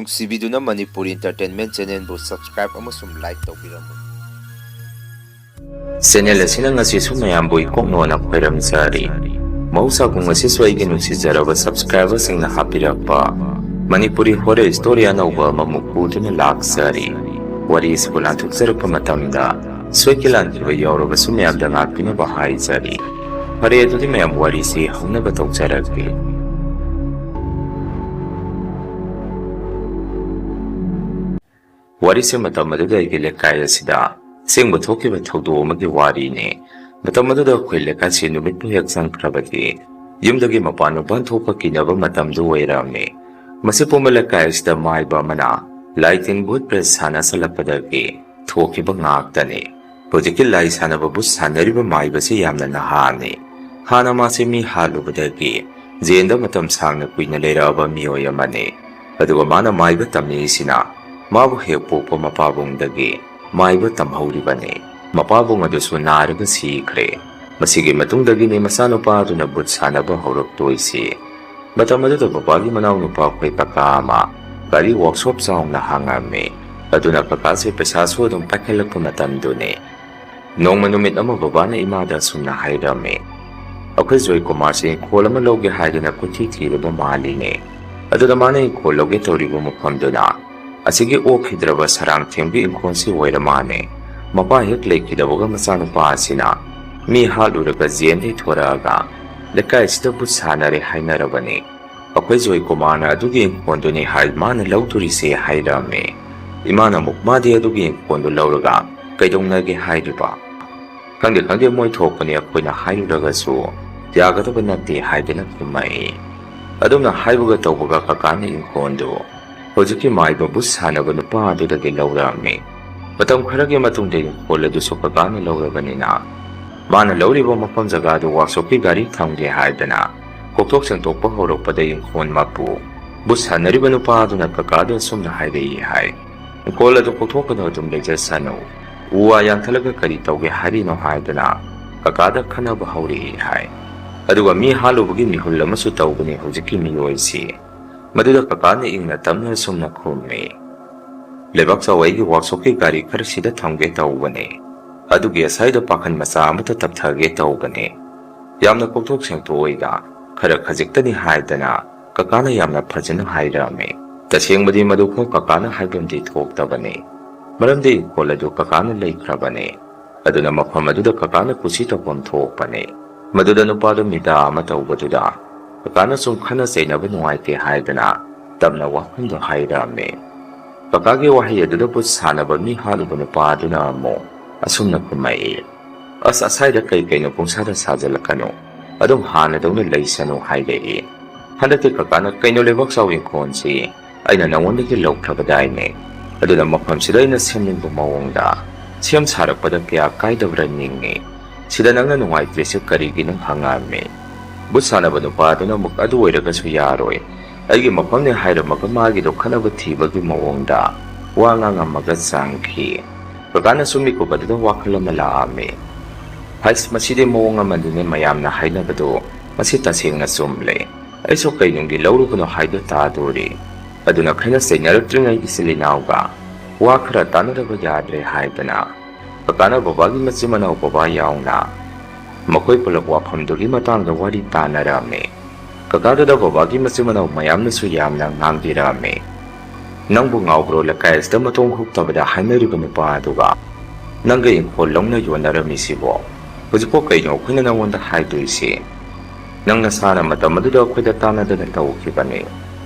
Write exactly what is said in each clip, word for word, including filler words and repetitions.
ꯅꯨꯡꯁꯤꯕꯤꯗꯨꯅ Manipuri Entertainment Channelꯕꯨ subscribe ꯑꯃꯁꯨꯡ like ꯇꯧꯕꯤꯔꯝꯃꯨ꯫ Channel ꯑꯁꯤꯅ ꯉꯁꯤꯁꯨ ꯃꯌꯥꯝꯕꯨ ꯏꯀꯣꯛꯅꯣꯅ ꯈꯣꯏꯔꯝꯖꯔꯤ꯫ ꯃꯍꯧꯁꯥꯒꯨꯝ ꯉꯁꯤꯁꯨ ꯑꯩꯒꯤ ꯅꯨꯡꯁꯤꯖꯔꯕ subscriberꯁꯤꯡꯅ ꯍꯥꯞꯄꯤꯔꯛꯄ ꯃꯅꯤꯄꯨꯔꯤ horror story ꯑꯅꯧꯕ ꯑꯃꯃꯨꯛ ꯄꯨꯗꯨꯅ ꯂꯥꯛꯆꯔꯤ꯫ ꯋꯥꯔꯤ ꯑꯁꯤꯕꯨ ꯂꯥꯟꯊꯣꯛꯆꯔꯛꯄ ꯃꯇꯝꯗ ꯁꯣꯏꯈꯤ ꯂꯥꯟꯈꯤꯕ ꯌꯥꯎꯔꯕꯁꯨ ꯃꯌꯥꯝꯗ ꯉꯥꯛꯄꯤꯅꯕ ꯍꯥꯏꯖꯔꯤ꯫ ꯐꯔꯦ, ꯑꯗꯨꯗꯤ ꯃꯌꯥꯝ ꯋꯥꯔꯤꯁꯤ ꯍꯧꯅꯕ ꯇꯧꯖꯔꯛꯀꯦ꯫ ꯋꯥꯔꯤꯁꯦ ꯃꯇꯝ ꯑꯗꯨꯗ ꯑꯩꯒꯤ ꯂꯩꯀꯥꯏ ꯑꯁꯤꯗ ꯑꯁꯦꯡꯕ ꯊꯣꯛꯈꯤꯕ ꯊꯧꯗꯣꯛ ꯑꯃꯒꯤ ꯋꯥꯔꯤꯅꯤ꯫ ꯃꯇꯝ ꯑꯗꯨꯗ ꯑꯩꯈꯣꯏ ꯂꯩꯀꯥꯏꯁꯤ ꯅꯨꯃꯤꯠꯄꯨ ꯍꯦꯛ ꯆꯪꯈ꯭ꯔꯕꯗꯤ ꯌꯨꯝꯗꯒꯤ ꯃꯄꯥꯟ ꯃꯄꯥꯟ ꯊꯣꯛꯄ ꯀꯤꯅꯕ ꯃꯇꯝꯗꯨ ꯑꯣꯏꯔꯝꯃꯤ꯫ ꯃꯁꯤ ꯄꯨꯝꯕ ꯂꯩꯀꯥꯏ ꯑꯁꯤꯗ ꯃꯥꯏꯕ ꯑꯃꯅ ꯂꯥꯏ ꯇꯤꯟ ꯚꯨꯠ ꯄ꯭ꯔꯦꯠ ꯁꯥꯟꯅꯁꯜꯂꯛꯄꯗꯒꯤ ꯊꯣꯛꯈꯤꯕ ꯉꯥꯛꯇꯅꯤ꯫ ꯍꯧꯖꯤꯛꯀꯤ ꯂꯥꯏ ꯁꯥꯟꯅꯕ ꯚꯨꯠ ꯁꯥꯟꯅꯔꯤꯕ ꯃꯥꯏꯕꯁꯤ ꯌꯥꯝꯅ ꯅꯍꯥꯅꯤ꯫ ꯍꯥꯟꯅ ꯃꯥꯁꯤ ꯃꯤ ꯍꯥꯠꯂꯨꯕꯗꯒꯤ ꯖꯦꯜꯗ ꯃꯇꯝ ꯁꯥꯡꯅ ꯀꯨꯏꯅ ꯂꯩꯔꯛꯑꯕ ꯃꯤꯑꯣꯏ ꯑꯃꯅꯤ꯫ ꯑꯗꯨꯒ ꯃꯥꯅ ꯃꯥꯏꯕ ꯇꯝꯃꯤꯁꯤꯅ ꯃꯥꯕꯨ ꯍꯦꯛ ꯄꯣꯛꯄ ꯃꯄꯥꯕꯨꯡꯗꯒꯤ ꯃꯥꯏꯕ ꯇꯝꯍꯧꯔꯤꯕꯅꯤ꯫ ꯃꯄꯥꯕꯨꯡ ꯑꯗꯨꯁꯨ ꯅꯥꯔꯒ ꯁꯤꯈ꯭ꯔꯦ꯫ ꯃꯁꯤꯒꯤ ꯃꯇꯨꯡꯗꯒꯤꯅꯤ ꯃꯆꯥꯅꯨꯄꯥ ꯑꯗꯨꯅ ꯚꯨꯠ ꯁꯥꯟꯅꯕ ꯍꯧꯔꯛꯇꯣꯏꯁꯤ꯫ ꯃꯇꯝ ꯑꯗꯨꯗ ꯕꯕꯥꯒꯤ ꯃꯅꯥꯎꯅꯨꯄꯥ ꯑꯩꯈꯣꯏ ꯀꯀꯥ ꯑꯃ ꯒꯥꯔꯤ workshop ꯆꯥꯎꯅ ꯍꯥꯡꯉꯝꯃꯤ꯫ ꯑꯗꯨꯅ ꯀꯀꯥꯁꯦ ꯄꯩꯁꯥꯁꯨ ꯑꯗꯨꯝ ꯄꯥꯏꯈꯠꯂꯛꯄ ꯃꯇꯝꯗꯨꯅꯤ꯫ ꯅꯣꯡꯃ ꯅꯨꯃꯤꯠ ꯑꯃ ꯕꯕꯥꯅ ꯏꯃꯥꯗ ꯑꯁꯨꯝꯅ ꯍꯥꯏꯔꯝꯃꯤ, "ꯑꯩꯈꯣꯏ ꯖꯣꯏꯀꯨꯃꯥꯔꯁꯦ ꯏꯪꯈꯣꯜ ꯑꯃ ꯂꯧꯒꯦ ꯍꯥꯏꯗꯅ ꯀꯣꯏꯊꯤ ꯊꯤꯔꯕ ꯃꯥꯜꯂꯤꯅꯦ꯫ ꯑꯗꯨꯗ ꯃꯥꯅ ꯏꯪꯈꯣꯜ ꯂꯧꯒꯦ ꯇꯧꯔꯤꯕ ꯃꯐꯝꯗꯨꯅ ꯑꯁꯤꯒꯤ ꯑꯣꯛꯈꯤꯗ꯭ꯔꯕ ꯁꯔꯥꯡꯊꯦꯝꯒꯤ ꯏꯪꯈꯣꯜꯁꯤ ꯑꯣꯏꯔ ꯃꯥꯜꯂꯦ꯫ ꯃꯄꯥ ꯍꯦꯛ ꯂꯩꯈꯤꯗꯕꯒ ꯃꯆꯥꯅꯨꯄꯥ ꯑꯁꯤꯅ ꯃꯤ ꯍꯥꯠꯂꯨꯔꯒ ꯖꯦꯜꯗꯩ ꯊꯣꯔꯛꯑꯒ ꯂꯩꯀꯥꯏꯁꯤꯗ ꯚꯨꯠ ꯁꯥꯟꯅꯔꯦ ꯍꯥꯏꯅꯔꯕꯅꯤ꯫ ꯑꯩꯈꯣꯏ ꯖꯣꯏꯀꯨꯃꯥꯔꯅ ꯑꯗꯨꯒꯤ ꯏꯪꯈꯣꯜꯗꯨꯅꯤ ꯍꯥꯏ ꯃꯥꯅ ꯂꯧꯗꯣꯔꯤꯁꯦ" ꯍꯥꯏꯔꯝꯃꯤ꯫ ꯏꯃꯥꯅ ꯑꯃꯨꯛ, "ꯃꯥꯗꯤ ꯑꯗꯨꯒꯤ ꯏꯪꯈꯣꯜꯗꯨ ꯂꯧꯔꯒ ꯀꯩꯗꯧꯅꯒꯦ ꯍꯥꯏꯔꯤꯕ?" "ꯈꯪꯗꯦ, ꯈꯪꯗꯦ, ꯃꯣꯏ ꯊꯣꯛꯄꯅꯦ, ꯑꯩꯈꯣꯏꯅ ꯍꯥꯏꯔꯨꯔꯒꯁꯨ ꯌꯥꯒꯗꯕ ꯅꯠꯇꯦ" ꯍꯥꯏꯗꯅ ꯈꯨꯝꯃꯛꯏ꯫ ꯑꯗꯨꯝꯅ ꯍꯥꯏꯕꯒ ꯇꯧꯕꯒ ꯀꯀꯥꯅ ꯏꯪꯈꯣꯜꯗꯨ ꯍꯧꯖꯤꯛꯀꯤ ꯃꯥꯏꯕ ꯚꯨꯠ ꯁꯥꯟꯅꯕ ꯅꯨꯄꯥ ꯑꯗꯨꯗꯒꯤ ꯂꯧꯔꯛꯑꯝꯃꯤ꯫ ꯃꯇꯝ ꯈꯔꯒꯤ ꯃꯇꯨꯡꯗ ꯏꯪꯈꯣꯜ ꯑꯗꯨꯁꯨ ꯀꯀꯥꯅ ꯂꯧꯔꯕꯅꯤꯅ ꯃꯥꯅ ꯂꯧꯔꯤꯕ ꯃꯐꯝ ꯖꯒꯥꯗꯨ workshopꯀꯤ ꯒꯥꯔꯤ ꯊꯝꯒꯦ ꯍꯥꯏꯗꯅ ꯀꯣꯛꯊꯣꯛ ꯁꯦꯡꯗꯣꯛꯄ ꯍꯧꯔꯛꯄꯗ ꯏꯪꯈꯣꯜ ꯃꯄꯨ ꯚꯨꯠ ꯁꯥꯟꯅꯔꯤꯕ ꯅꯨꯄꯥ ꯑꯗꯨꯅ ꯀꯀꯥꯗ ꯑꯁꯨꯝꯅ ꯍꯥꯏꯔꯛꯏ ꯍꯥꯏ, "ꯏꯪꯈꯣꯜ ꯑꯗꯨ ꯀꯣꯛꯊꯣꯛꯀꯅꯨ, ꯑꯗꯨꯝ ꯂꯩꯖꯁꯅꯨ꯫ ꯎ ꯋꯥ ꯌꯥꯟꯊꯠꯂꯒ ꯀꯔꯤ ꯇꯧꯒꯦ ꯍꯥꯏꯔꯤꯅꯣ?" ꯍꯥꯏꯗꯨꯅ ꯀꯀꯥꯗ ꯈꯟꯅꯕ ꯍꯧꯔꯛꯏ ꯍꯥꯏ꯫ ꯑꯗꯨꯒ ꯃꯤ ꯍꯥꯠꯂꯨꯕꯒꯤ ꯃꯤꯍꯨꯜ ꯑꯃꯁꯨ ꯇꯧꯕꯅꯤ ꯍꯧꯖꯤꯛꯀꯤ ꯃꯤꯑꯣꯏꯁꯤ꯫ ꯃꯗꯨꯗ ꯀꯀꯥꯅ ꯏꯪꯅ ꯇꯞꯅ ꯑꯁꯨꯝꯅ ꯈꯨꯝꯃꯤ, "ꯂꯩꯕꯥꯛ ꯆꯥꯎ, ꯑꯩꯒꯤ ꯋꯥꯛꯁꯣꯞꯀꯤ ꯒꯥꯔꯤ ꯈꯔ ꯁꯤꯗ ꯊꯝꯒꯦ ꯇꯧꯕꯅꯦ, ꯑꯗꯨꯒꯤ ꯑꯁ꯭ꯋꯥꯏꯗ ꯄꯥꯈꯟ ꯃꯆꯥ ꯑꯃꯇ ꯇꯞꯊꯒꯦ ꯇꯧꯕꯅꯦ, ꯌꯥꯝꯅ ꯀꯣꯛꯊꯣꯛ ꯁꯦꯡꯊꯣꯛꯑꯣꯏꯗ, ꯈꯔ ꯈꯖꯤꯛꯇꯅꯤ" ꯍꯥꯏꯗꯅ ꯀꯀꯥꯅ ꯌꯥꯝꯅ ꯐꯖꯅ ꯍꯥꯏꯔꯝꯃꯤ꯫ ꯇꯁꯦꯡꯕꯗꯤ ꯃꯗꯨꯐꯥꯎ ꯀꯀꯥꯅ ꯍꯥꯏꯐꯝꯗꯤ ꯊꯣꯛꯇꯕꯅꯤ, ꯃꯔꯝꯗꯤ ꯏꯪꯈꯣꯜ ꯑꯗꯨ ꯀꯀꯥꯅ ꯂꯩꯈ꯭ꯔꯕꯅꯤ꯫ ꯑꯗꯨꯅ ꯃꯐꯝ ꯑꯗꯨꯗ ꯀꯀꯥꯅ ꯀꯨꯁꯤ ꯇꯧꯐꯝ ꯊꯣꯛꯄꯅꯤ꯫ ꯃꯗꯨꯗ ꯅꯨꯄꯥꯗꯨ ꯃꯤꯗꯥ ꯑꯃ ꯇꯧꯕꯗꯨꯗ ꯀꯀꯥꯅ ꯁꯨꯝ ꯈꯠꯅ ꯆꯩꯅꯕ ꯅꯨꯡꯉꯥꯏꯇꯦ ꯍꯥꯏꯗꯅ ꯇꯞꯅ ꯋꯥꯐꯝꯗꯣ ꯍꯥꯏꯔꯛꯑꯝꯃꯤ꯫ ꯀꯀꯥꯒꯤ ꯋꯥꯍꯩ ꯑꯗꯨꯗ ꯕꯨꯠ ꯁꯥꯟꯅꯕ ꯃꯤ ꯍꯥꯠꯂꯨꯕ ꯅꯨꯄꯥ ꯑꯗꯨꯅ ꯑꯃꯨꯛ ꯑꯁꯨꯝꯅ ꯈꯨꯝꯃꯛꯏ, "ꯑꯁ, ꯑꯁ꯭ꯋꯥꯏꯗ ꯀꯩ ꯀꯩꯅꯣ ꯄꯨꯡꯁꯥꯗ ꯁꯥꯖꯜꯂꯛꯀꯅꯨ, ꯑꯗꯨꯝ ꯍꯥꯟꯅꯗꯧꯅ ꯂꯩꯁꯅꯨ" ꯍꯥꯏꯔꯛꯏ꯫ ꯍꯟꯗꯛꯇꯤ ꯀꯀꯥꯅ, "ꯀꯩꯅꯣ, ꯂꯩꯕꯥꯛ ꯆꯥꯎ ꯏꯪꯈꯣꯜꯁꯤ ꯑꯩꯅ ꯅꯉꯣꯟꯗꯒꯤ ꯂꯧꯈ꯭ꯔꯕꯗꯥꯏꯅꯦ? ꯑꯗꯨꯅ ꯃꯐꯝꯁꯤꯗ ꯑꯩꯅ ꯁꯦꯝꯅꯤꯡꯕ ꯃꯑꯣꯡꯗ ꯁꯦꯝ ꯁꯥꯔꯛꯄꯗ ꯀꯌꯥ ꯀꯥꯏꯗꯕ꯭ꯔꯥ ꯅꯤꯡꯉꯤ꯫ ꯁꯤꯗ ꯅꯪꯅ ꯅꯨꯡꯉꯥꯏꯇ꯭ꯔꯤꯁꯦ ꯀꯔꯤꯒꯤꯅꯣ?" ꯍꯪꯉꯛꯑꯝꯃꯤ꯫ ꯕꯨꯠ ꯁꯥꯟꯅꯕ ꯅꯨꯄꯥꯗꯨꯅ ꯑꯃꯨꯛ, "ꯑꯗꯨ ꯑꯣꯏꯔꯒꯁꯨ ꯌꯥꯔꯣꯏ꯫ ꯑꯩꯒꯤ ꯃꯐꯝꯅꯦ ꯍꯥꯏꯔꯝꯃꯒ ꯃꯥꯒꯤꯗꯣ ꯈꯠꯅꯕ ꯊꯤꯕꯒꯤ ꯃꯑꯣꯡꯗ ꯋꯥ ꯉꯥꯡꯉꯝꯃꯒ ꯆꯪꯈꯤ"꯫ ꯀꯀꯥꯅꯁꯨ ꯃꯤꯀꯨꯞ ꯑꯗꯨꯗ ꯋꯥꯈꯜ ꯑꯃ ꯂꯥꯛꯑꯝꯃꯤ꯫ "ꯍꯩꯁ, ꯃꯁꯤꯗꯤ ꯃꯑꯣꯡ ꯑꯃꯅꯤꯅꯦ, ꯃꯌꯥꯝꯅ ꯍꯥꯏꯅꯕꯗꯨ ꯃꯁꯤ ꯇꯁꯦꯡꯅ ꯆꯨꯝꯂꯦ꯫ ꯑꯩꯁꯨ ꯀꯩ ꯅꯨꯡꯒꯤ ꯂꯧꯔꯨꯕꯅꯣ ꯍꯥꯏꯗꯣ ꯇꯥꯗꯣꯔꯤ꯫ ꯑꯗꯨꯅ ꯈꯠꯅ ꯆꯩꯅꯔꯛꯇ꯭ꯔꯤꯉꯩ ꯏꯆꯤꯜ ꯏꯅꯥꯎꯒ ꯋꯥ ꯈꯔ ꯇꯥꯅꯗꯕ ꯌꯥꯗ꯭ꯔꯦ" ꯍꯥꯏꯗꯅ ꯀꯀꯥꯅ ꯕꯕꯥꯒꯤ ꯃꯆꯤꯟ ꯃꯅꯥꯎ ꯕꯕꯥ ꯌꯥꯎꯅ ꯃꯈꯣꯏ ꯄꯨꯂꯞ ꯋꯥꯐꯝꯗꯨꯒꯤ ꯃꯇꯥꯡꯗ ꯋꯥꯔꯤ ꯇꯥꯅꯔꯝꯃꯤ꯫ ꯀꯀꯥꯗꯨꯗ ꯕꯕꯥꯒꯤ ꯃꯆꯤꯟ ꯃꯅꯥꯎ ꯃꯌꯥꯝꯅꯁꯨ ꯌꯥꯝꯅ ꯉꯥꯡꯕꯤꯔꯝꯃꯤ꯫ "ꯅꯪꯕꯨ ꯉꯥꯎꯕ꯭ꯔꯣ, ꯂꯩꯀꯥꯏ ꯑꯁꯤꯗ ꯃꯇꯣꯡ ꯍꯨꯛꯇꯕꯗ ꯍꯥꯏꯅꯔꯤꯕ ꯅꯨꯄꯥ ꯑꯗꯨꯒ ꯅꯪꯒ ꯏꯪꯈꯣꯜ ꯂꯧꯅ ꯌꯣꯟꯅꯔꯝꯃꯤꯁꯤꯕꯣ? ꯍꯧꯖꯤꯛꯐꯥꯎ ꯀꯩꯅꯣ ꯑꯩꯈꯣꯏꯅ ꯅꯪꯉꯣꯟꯗ ꯍꯥꯏꯗꯣꯏꯁꯤ? ꯅꯪ ꯅꯁꯥꯅ ꯃꯇꯝ ꯑꯗꯨꯗ ꯑꯩꯈꯣꯏꯗ ꯇꯥꯟꯅꯗꯅ ꯇꯧꯈꯤꯕꯅꯤ꯫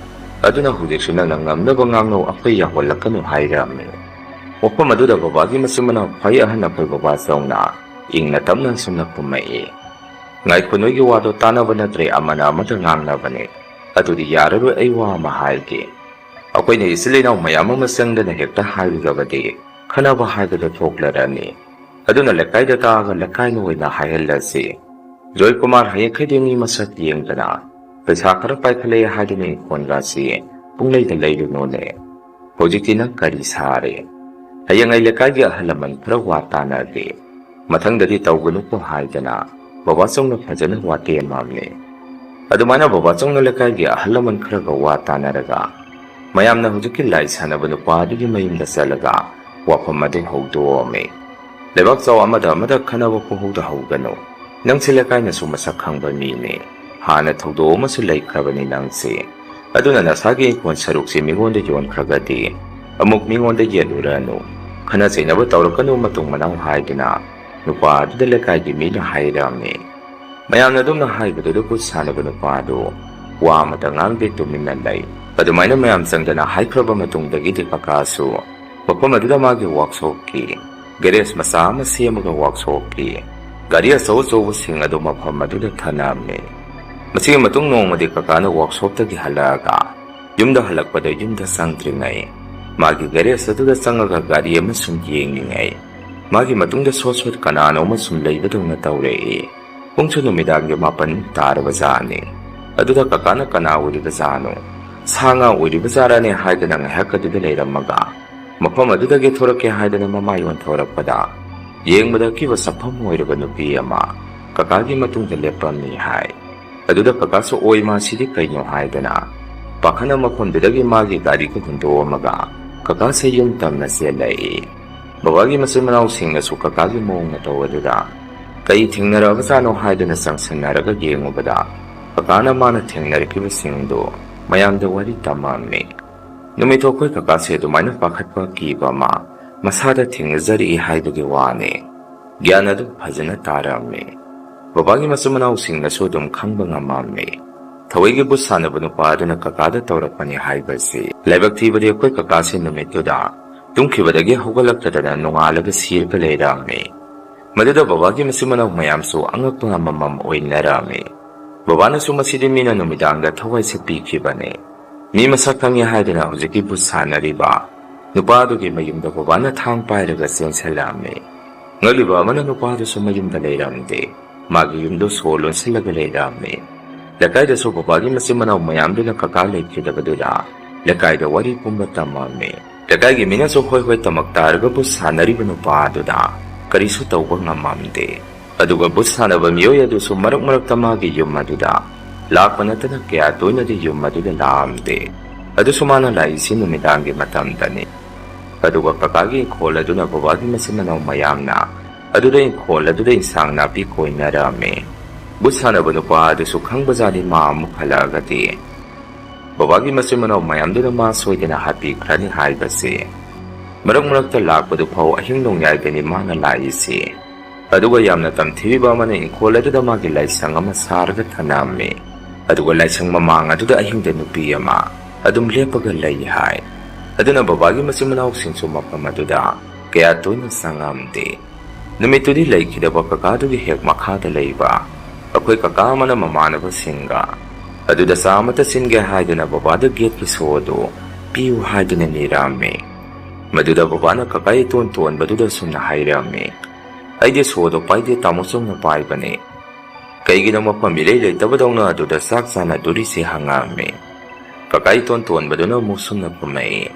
ꯑꯗꯨꯅ ꯍꯧꯖꯤꯛꯁꯨ ꯅꯪꯅ ꯉꯝꯅꯕ ꯉꯥꯡꯅꯧ, ꯑꯩꯈꯣꯏ ꯌꯥꯍꯜꯂꯛꯀꯅꯨ" ꯍꯥꯏꯔꯝꯃꯤ꯫ ꯃꯐꯝ ꯑꯗꯨꯗ ꯕꯕꯥꯒꯤ ꯃꯆꯤꯟ ꯃꯅꯥꯎ ꯈ꯭ꯋꯥꯏ ꯑꯍꯟ ꯑꯩꯈꯣꯏ ꯕꯕꯥ ꯆꯧꯅ ꯏꯪꯅ ꯇꯞꯅ ꯑꯁꯨꯝꯅ ꯈꯨꯝꯃꯛꯏ, "ꯉꯥꯏꯈꯣ, ꯅꯣꯏꯒꯤ ꯋꯥꯗꯣ ꯇꯥꯟꯅꯕ ꯅꯠꯇ꯭ꯔꯦ, ꯑꯃꯅ ꯑꯃꯗ ꯉꯥꯡꯅꯕꯅꯦ꯫ ꯑꯗꯨꯗꯤ ꯌꯥꯔꯔꯣꯏ, ꯑꯩ ꯋꯥ ꯑꯃ ꯍꯥꯏꯒꯦ꯫ ꯑꯩꯈꯣꯏꯅ ꯏꯆꯤꯜ ꯏꯅꯥꯎ ꯃꯌꯥꯝ ꯑꯃ ꯆꯪꯗꯅ ꯍꯦꯛꯇ ꯍꯥꯏꯔꯨꯔꯕꯗꯤ ꯈꯟꯅꯕ ꯍꯥꯏꯕꯗꯣ ꯊꯣꯛꯂꯔꯅꯤ꯫ ꯑꯗꯨꯅ ꯂꯩꯀꯥꯏꯗ ꯇꯥꯛꯑꯒ ꯂꯩꯀꯥꯏꯅ ꯑꯣꯏꯅ ꯍꯥꯏꯍꯜꯂꯁꯤ꯫ ꯖꯣꯏꯀꯨꯃꯥꯔ, ꯍꯌꯦꯡꯈꯩꯗꯤ ꯃꯤ ꯃꯁꯛ ꯌꯦꯡꯗꯅ ꯄꯩꯁꯥ ꯈꯔ ꯄꯥꯏꯈꯠꯂꯛꯑꯦ ꯍꯥꯏꯗꯨꯅ ꯏꯪꯈꯣꯜꯒꯁꯤ ꯄꯨꯡꯂꯩꯗ ꯂꯩꯔꯨꯅꯨꯅꯦ꯫ ꯍꯧꯖꯤꯛꯇꯤ ꯅꯪ ꯀꯔꯤ ꯁꯥꯔꯦ? ꯍꯌꯦꯡ ꯑꯩ ꯂꯩꯀꯥꯏꯒꯤ ꯑꯍꯜ ꯂꯃꯟ ꯈꯔ ꯋꯥ ꯇꯥꯅꯒꯦ꯫ ꯃꯊꯪꯗꯗꯤ ꯇꯧꯒꯅꯨꯀꯣ" ꯍꯥꯏꯗꯅ ꯕꯕꯥ ꯆꯧꯅ ꯐꯖꯅ ꯋꯥꯇꯦꯝꯃꯝꯃꯤ꯫ ꯑꯗꯨꯃꯥꯏꯅ ꯕꯕꯥ ꯆꯧꯅ ꯂꯩꯀꯥꯏꯒꯤ ꯑꯍꯜ ꯂꯃꯟ ꯈꯔꯒ ꯋꯥ ꯇꯥꯅꯔꯒ ꯃꯌꯥꯝꯅ ꯍꯧꯖꯤꯛꯀꯤ ꯂꯥꯏ ꯁꯥꯟꯅꯕ ꯅꯨꯄꯥ ꯑꯗꯨꯒꯤ ꯃꯌꯨꯝꯗ ꯆꯠꯂꯒ ꯋꯥꯐꯝ ꯑꯗꯨ ꯍꯧꯗꯣꯛꯑꯝꯃꯤ꯫ ꯂꯩꯕꯥꯛ ꯆꯥꯎ ꯑꯃꯗ ꯑꯃꯗ ꯈꯟꯅꯕ ꯄꯨꯍꯧꯗ ꯍꯧꯒꯅꯨ꯫ ꯅꯪꯁꯤ ꯂꯩꯀꯥꯏꯅꯁꯨ ꯃꯁꯛ ꯈꯪꯕ ꯃꯤꯅꯤ꯫ ꯍꯥꯟꯅ ꯊꯧꯗꯣꯛ ꯑꯃꯁꯨ ꯂꯩꯈ꯭ꯔꯕꯅꯤ ꯅꯪꯁꯤ꯫ ꯑꯗꯨꯅ ꯅꯁꯥꯒꯤ ꯏꯪꯈꯣꯜ ꯁꯔꯨꯛꯁꯤ ꯃꯤꯉꯣꯟꯗ ꯌꯣꯟꯈ꯭ꯔꯒꯗꯤ ꯑꯃꯨꯛ ꯃꯤꯉꯣꯟꯗ ꯌꯦꯠꯂꯨꯔꯅꯨ꯫ ꯈꯟꯅ ꯆꯩꯅꯕ ꯇꯧꯔꯛꯀꯅꯨ ꯃꯇꯨꯡ ꯃꯅꯥꯎ ꯍꯥꯏꯗꯨꯅ ꯅꯨꯄꯥ ꯑꯗꯨꯗ ꯂꯩꯀꯥꯏꯒꯤ ꯃꯤꯅ ꯍꯥꯏꯔꯝꯃꯤ꯫ ꯃꯌꯥꯝꯅ ꯑꯗꯨꯝꯅ ꯍꯥꯏꯕꯗꯨꯗ ꯚꯨꯠ ꯁꯥꯟꯅꯕ ꯅꯨꯄꯥꯗꯨ ꯋꯥ ꯑꯃꯇ ꯉꯥꯡꯗꯦ, ꯇꯨꯃꯤꯟꯅ ꯂꯩ꯫ ꯑꯗꯨꯃꯥꯏꯅ ꯃꯌꯥꯝ ꯆꯪꯗꯅ ꯍꯥꯏꯈ꯭ꯔꯕ ꯃꯇꯨꯡꯗꯒꯤꯗꯤ ꯀꯀꯥꯁꯨ ꯃꯐꯝ ꯑꯗꯨꯗ ꯃꯥꯒꯤ ꯋꯥꯛꯁꯣꯞꯀꯤ ꯒꯦꯔꯦꯖ ꯃꯆꯥ ꯑꯃ ꯁꯦꯝꯃꯒ ꯋꯥꯛꯁꯣꯞꯀꯤ ꯒꯥꯔꯤ ꯑꯆꯧ ꯑꯆꯧꯕꯁꯤꯡ ꯑꯗꯨ ꯃꯐꯝ ꯑꯗꯨꯗ ꯊꯅꯝꯃꯤ꯫ ꯃꯁꯤꯒꯤ ꯃꯇꯨꯡ ꯅꯣꯡꯃꯗꯤ ꯀꯀꯥꯅ ꯋꯥꯛꯁꯣꯞꯇꯒꯤ ꯍꯜꯂꯛꯑꯒ ꯌꯨꯝꯗ ꯍꯜꯂꯛꯄꯗ ꯌꯨꯝꯗ ꯆꯪꯗ꯭ꯔꯤꯉꯩ ꯃꯥꯒꯤ ꯒꯦꯔꯦꯖ ꯑꯗꯨꯗ ꯆꯪꯉꯒ ꯒꯥꯔꯤ ꯑꯃ ꯁꯨꯝ ꯌꯦꯡꯂꯤꯉꯩ ꯃꯥꯒꯤ ꯃꯇꯨꯡꯗ ꯁꯣꯠ ꯁꯣꯠ ꯀꯅꯥꯅꯣ ꯑꯃ ꯁꯨꯝ ꯂꯩꯕꯗꯧꯅ ꯇꯧꯔꯛꯏ꯫ ꯄꯨꯡꯁꯨ ꯅꯨꯃꯤꯗꯥꯡꯒꯤ ꯃꯥꯄꯟ ꯇꯥꯔꯕ ꯖꯥꯠꯅꯤ꯫ ꯑꯗꯨꯗ ꯀꯀꯥꯅ ꯀꯅꯥ ꯑꯣꯏꯔꯤꯕ ꯖꯥꯠꯅꯣ, ꯁꯥ ꯉꯥ ꯑꯣꯏꯔꯤꯕ ꯖꯥꯠꯔꯅꯦ ꯍꯥꯏꯗꯅ ꯉꯥꯏꯍꯥꯛ ꯑꯗꯨꯗ ꯂꯩꯔꯝꯃꯒ ꯃꯐꯝ ꯑꯗꯨꯗꯒꯤ ꯊꯣꯔꯛꯀꯦ ꯍꯥꯏꯗꯅ ꯃꯃꯥꯏ ꯑꯣꯟꯊꯣꯔꯛꯄꯗ ꯌꯦꯡꯕꯗ ꯑꯀꯤꯕ ꯁꯛꯐꯝ ꯑꯣꯏꯔꯕ ꯅꯨꯄꯤ ꯑꯃ ꯀꯀꯥꯒꯤ ꯃꯇꯨꯡꯗ ꯂꯦꯞꯄꯝꯃꯤ ꯍꯥꯏ꯫ ꯑꯗꯨꯗ ꯀꯀꯥꯁꯨ ꯑꯣꯏ ꯃꯥꯁꯤꯗꯤ ꯀꯩꯅꯣ ꯍꯥꯏꯗꯅ ꯄꯥꯈꯠꯅ ꯃꯐꯝꯗꯨꯗꯒꯤ ꯃꯥꯒꯤ ꯒꯥꯔꯤꯒ ꯍꯨꯟꯗꯣꯛꯑꯝꯃꯒ ꯀꯀꯥꯁꯦ ꯌꯨꯝ ꯇꯝꯅ ꯆꯦꯜꯂꯛꯏ꯫ ꯕꯕꯥꯒꯤ ꯃꯆꯤꯟ ꯃꯅꯥꯎꯁꯤꯡꯅꯁꯨ ꯀꯀꯥꯒꯤ ꯃꯑꯣꯡ ꯃꯇꯧ ꯑꯗꯨꯗ ꯀꯩ ꯊꯦꯡꯅꯔꯕꯖꯥꯠꯅꯣ ꯍꯥꯏꯗꯨꯅ ꯆꯪꯁꯤꯟꯅꯔꯒ ꯌꯦꯡꯉꯨꯕꯗ ꯀꯀꯥꯅ ꯃꯥꯅ ꯊꯦꯡꯅꯔꯛꯈꯤꯕꯁꯤꯡꯗꯨ ꯃꯌꯥꯝꯗ ꯋꯥꯔꯤ ꯇꯝꯃꯝꯃꯤ꯫ ꯅꯨꯃꯤꯠꯇꯣ ꯑꯩꯈꯣꯏ ꯀꯀꯥꯁꯦ ꯑꯗꯨꯃꯥꯏꯅ ꯄꯥꯈꯠꯄ ꯀꯤꯕ ꯑꯃ ꯃꯁꯥꯗ ꯊꯦꯡꯅꯖꯔꯛꯏ ꯍꯥꯏꯕꯒꯤ ꯋꯥꯅꯤ꯫ ꯒ꯭ꯌꯥꯟ ꯑꯗꯨ ꯐꯖꯅ ꯇꯥꯔꯝꯃꯤ꯫ ꯕꯕꯥꯒꯤ ꯃꯆꯤꯟ ꯃꯅꯥꯎꯁꯤꯡꯅꯁꯨ ꯑꯗꯨꯝ ꯈꯪꯕ ꯉꯝꯃꯝꯃꯤ꯫ ꯊꯋꯥꯏꯒꯤ ꯕꯨꯠ ꯁꯥꯟꯅꯕ ꯅꯨꯄꯥ ꯑꯗꯨꯅ ꯀꯀꯥꯗ ꯇꯧꯔꯛꯄꯅꯤ ꯍꯥꯏꯕꯁꯤ꯫ ꯂꯥꯏꯕꯛ ꯊꯤꯕꯗꯤ ꯑꯩꯈꯣꯏ ꯀꯀꯥꯁꯦ ꯅꯨꯃꯤꯠꯇꯨꯗ ꯇꯨꯝꯈꯤꯕꯗꯒꯤ ꯍꯧꯒꯠꯂꯛꯇꯗꯅ ꯅꯣꯡꯉꯥꯜꯂꯒ ꯁꯤꯔꯒ ꯂꯩꯔꯝꯃꯤ꯫ ꯃꯗꯨꯗ ꯕꯕꯥꯒꯤ ꯃꯆꯤꯟ ꯃꯅꯥꯎ ꯃꯌꯥꯝꯁꯨ ꯑꯉꯛꯄ ꯑꯃꯃꯝ ꯑꯣꯏꯅꯔꯝꯃꯤ꯫ ꯕꯕꯥꯅꯁꯨ ꯃꯁꯤꯗꯤ ꯃꯤꯅ ꯅꯨꯃꯤꯗꯥꯡꯗ ꯊꯋꯥꯏ ꯁꯛꯄꯤꯈꯤꯕꯅꯤ꯫ ꯃꯤ ꯃꯁꯛ ꯈꯪꯉꯤ ꯍꯥꯏꯗꯅ ꯍꯧꯖꯤꯛꯀꯤ ꯕꯨꯠ ꯁꯥꯟꯅꯔꯤꯕ ꯅꯨꯄꯥ ꯑꯗꯨꯒꯤ ꯃꯌꯨꯝꯗ ꯕꯕꯥꯅ ꯊꯥꯡ ꯄꯥꯏꯔꯒ ꯆꯦꯟꯁꯤꯜꯂꯛꯑꯝꯃꯤ꯫ ꯉꯛꯂꯤꯕ ꯑꯃꯅ ꯅꯨꯄꯥꯗꯨꯁꯨ ꯃꯌꯨꯝꯗ ꯂꯩꯔꯝꯗꯦ꯫ ꯃꯥꯒꯤ ꯌꯨꯝꯗꯣ ꯁꯣ ꯂꯣꯟꯁꯤꯜꯂꯒ ꯂꯩꯔꯝꯃꯤ꯫ ꯂꯩꯀꯥꯏꯗꯁꯨ ꯕꯕꯥꯒꯤ ꯃꯆꯤꯟ ꯃꯅꯥꯎ ꯃꯌꯥꯝꯗꯨꯅ ꯀꯀꯥ ꯂꯩꯈꯤꯗꯕꯗꯨꯗ ꯂꯩꯀꯥꯏꯗ ꯋꯥꯔꯤ ꯄꯨꯝꯕ ꯇꯝꯃꯝꯃꯤ꯫ ꯂꯩꯀꯥꯏꯒꯤ ꯃꯤꯅꯁꯨ ꯍꯣꯏ ꯍꯣꯏ ꯇꯃꯛ ꯇꯥꯔꯒ ꯕꯨꯠ ꯁꯥꯟꯅꯔꯤꯕ ꯅꯨꯄꯥ ꯑꯗꯨꯗ ꯀꯔꯤꯁꯨ ꯇꯧꯕ ꯉꯝꯃꯝꯗꯦ꯫ ꯑꯗꯨꯒ ꯕꯨꯠ ꯁꯥꯟꯅꯕ ꯃꯤꯑꯣꯏ ꯑꯗꯨꯁꯨ ꯃꯔꯛ ꯃꯔꯛꯇ ꯃꯥꯒꯤ ꯌꯨꯝ ꯑꯗꯨꯗ ꯂꯥꯛꯄ ꯅꯠꯇꯅ ꯀꯌꯥ ꯇꯣꯏꯅꯗꯤ ꯌꯨꯝ ꯑꯗꯨꯗ ꯂꯥꯛꯑꯝꯗꯦ꯫ ꯑꯗꯨꯁꯨ ꯃꯥꯅ ꯂꯥꯛꯏꯁꯤ ꯅꯨꯃꯤꯗꯥꯡꯒꯤ ꯃꯇꯝꯗꯅꯤ꯫ ꯑꯗꯨꯒ ꯀꯀꯥꯒꯤ ꯏꯪꯈꯣꯜ ꯑꯗꯨꯅ ꯕꯕꯥꯒꯤ ꯃꯆꯤꯟ ꯃꯅꯥꯎ ꯃꯌꯥꯝꯅ ꯑꯗꯨꯗ ꯏꯪꯈꯣꯜ ꯑꯗꯨꯗ ꯏꯟꯁꯥꯡ ꯅꯥꯄꯤ ꯀꯣꯏꯅꯔꯝꯃꯤ꯫ ꯕꯨꯠ ꯁꯥꯟꯅꯕ ꯅꯨꯄꯥ ꯑꯗꯨꯁꯨ ꯈꯪꯕꯖꯥꯠꯅꯤ ꯃꯥ ꯑꯃꯨꯛ ꯍꯜꯂꯛꯑꯒꯗꯤ꯫ ꯕꯕꯥꯒꯤ ꯃꯆꯤꯟ ꯃꯅꯥꯎ ꯃꯌꯥꯝꯗꯨꯅ ꯃꯥ ꯁꯣꯏꯗꯅ ꯍꯥꯠꯄꯤꯈ꯭ꯔꯅꯤ ꯍꯥꯏꯕꯁꯤ꯫ ꯃꯔꯛ ꯃꯔꯛꯇ ꯂꯥꯛꯄꯗꯨ ꯐꯥꯎ ꯑꯍꯤꯡ ꯅꯣꯡꯌꯥꯏꯗꯅꯤ ꯃꯥꯅ ꯂꯥꯛꯏꯁꯤ꯫ ꯑꯗꯨꯒ ꯌꯥꯝꯅ ꯇꯝꯊꯤꯕ ꯑꯃꯅ ꯏꯪꯈꯣꯜ ꯑꯗꯨꯗ ꯃꯥꯒꯤ ꯂꯥꯏꯁꯪ ꯑꯃ ꯁꯥꯔꯒ ꯊꯝꯂꯝꯃꯤ꯫ ꯑꯗꯨꯒ ꯂꯥꯏꯁꯪ ꯃꯃꯥꯡ ꯑꯗꯨꯗ ꯑꯍꯤꯡꯗ ꯅꯨꯄꯤ ꯑꯃ ꯑꯗꯨꯝ ꯂꯦꯞꯄꯒ ꯂꯩ ꯍꯥꯏ꯫ ꯑꯗꯨꯅ ꯕꯕꯥꯒꯤ ꯃꯆꯤꯟ ꯃꯅꯥꯎꯁꯤꯡꯁꯨ ꯃꯐꯝ ꯑꯗꯨꯗ ꯀꯌꯥ ꯇꯣꯏꯅ ꯆꯪꯉꯝꯗꯦ꯫ ꯅꯨꯃꯤꯠꯇꯨꯗꯤ ꯂꯩꯈꯤꯗꯕ ꯀꯀꯥꯗꯨꯒꯤ ꯍꯦꯛ ꯃꯈꯥꯗ ꯂꯩꯕ ꯑꯩꯈꯣꯏ ꯀꯀꯥ ꯑꯃꯅ ꯃꯃꯥꯟꯅꯕꯁꯤꯡꯒ ꯑꯗꯨꯗ ꯆꯥ ꯑꯃꯠꯇ ꯁꯤꯟꯒꯦ ꯍꯥꯏꯗꯨꯅ ꯕꯕꯥꯗ ꯒꯦꯠꯀꯤ ꯁꯣ ꯑꯗꯨ ꯄꯤꯌꯨ ꯍꯥꯏꯗꯨꯅ ꯅꯤꯔꯝꯃꯤ꯫ ꯃꯗꯨꯗ ꯕꯕꯥꯅ ꯀꯀꯥ ꯏꯇꯣꯟ ꯇꯣꯟꯕꯗꯨꯗ ꯁꯨꯝꯅ ꯍꯥꯏꯔꯝꯃꯤ, "ꯑꯩꯗꯤ ꯁꯣꯗꯣ ꯄꯥꯏꯗꯦ, ꯇꯥꯃꯣ ꯆꯧꯅ ꯄꯥꯏꯕꯅꯤ꯫ ꯀꯩꯒꯤꯅꯣ ꯃꯐꯝ ꯏꯂꯩ ꯂꯩꯇꯕꯗꯧꯅ ꯑꯗꯨꯗ ꯆꯥꯛ ꯆꯥꯅꯗꯣꯔꯤꯁꯦ?" ꯍꯪꯉꯛꯑꯝꯃꯤ꯫ ꯀꯀꯥ ꯏꯇꯣꯟ ꯇꯣꯟꯕꯗꯨꯅ ꯑꯃꯨꯛ ꯁꯨꯝꯅ ꯈꯨꯝꯃꯛꯏ,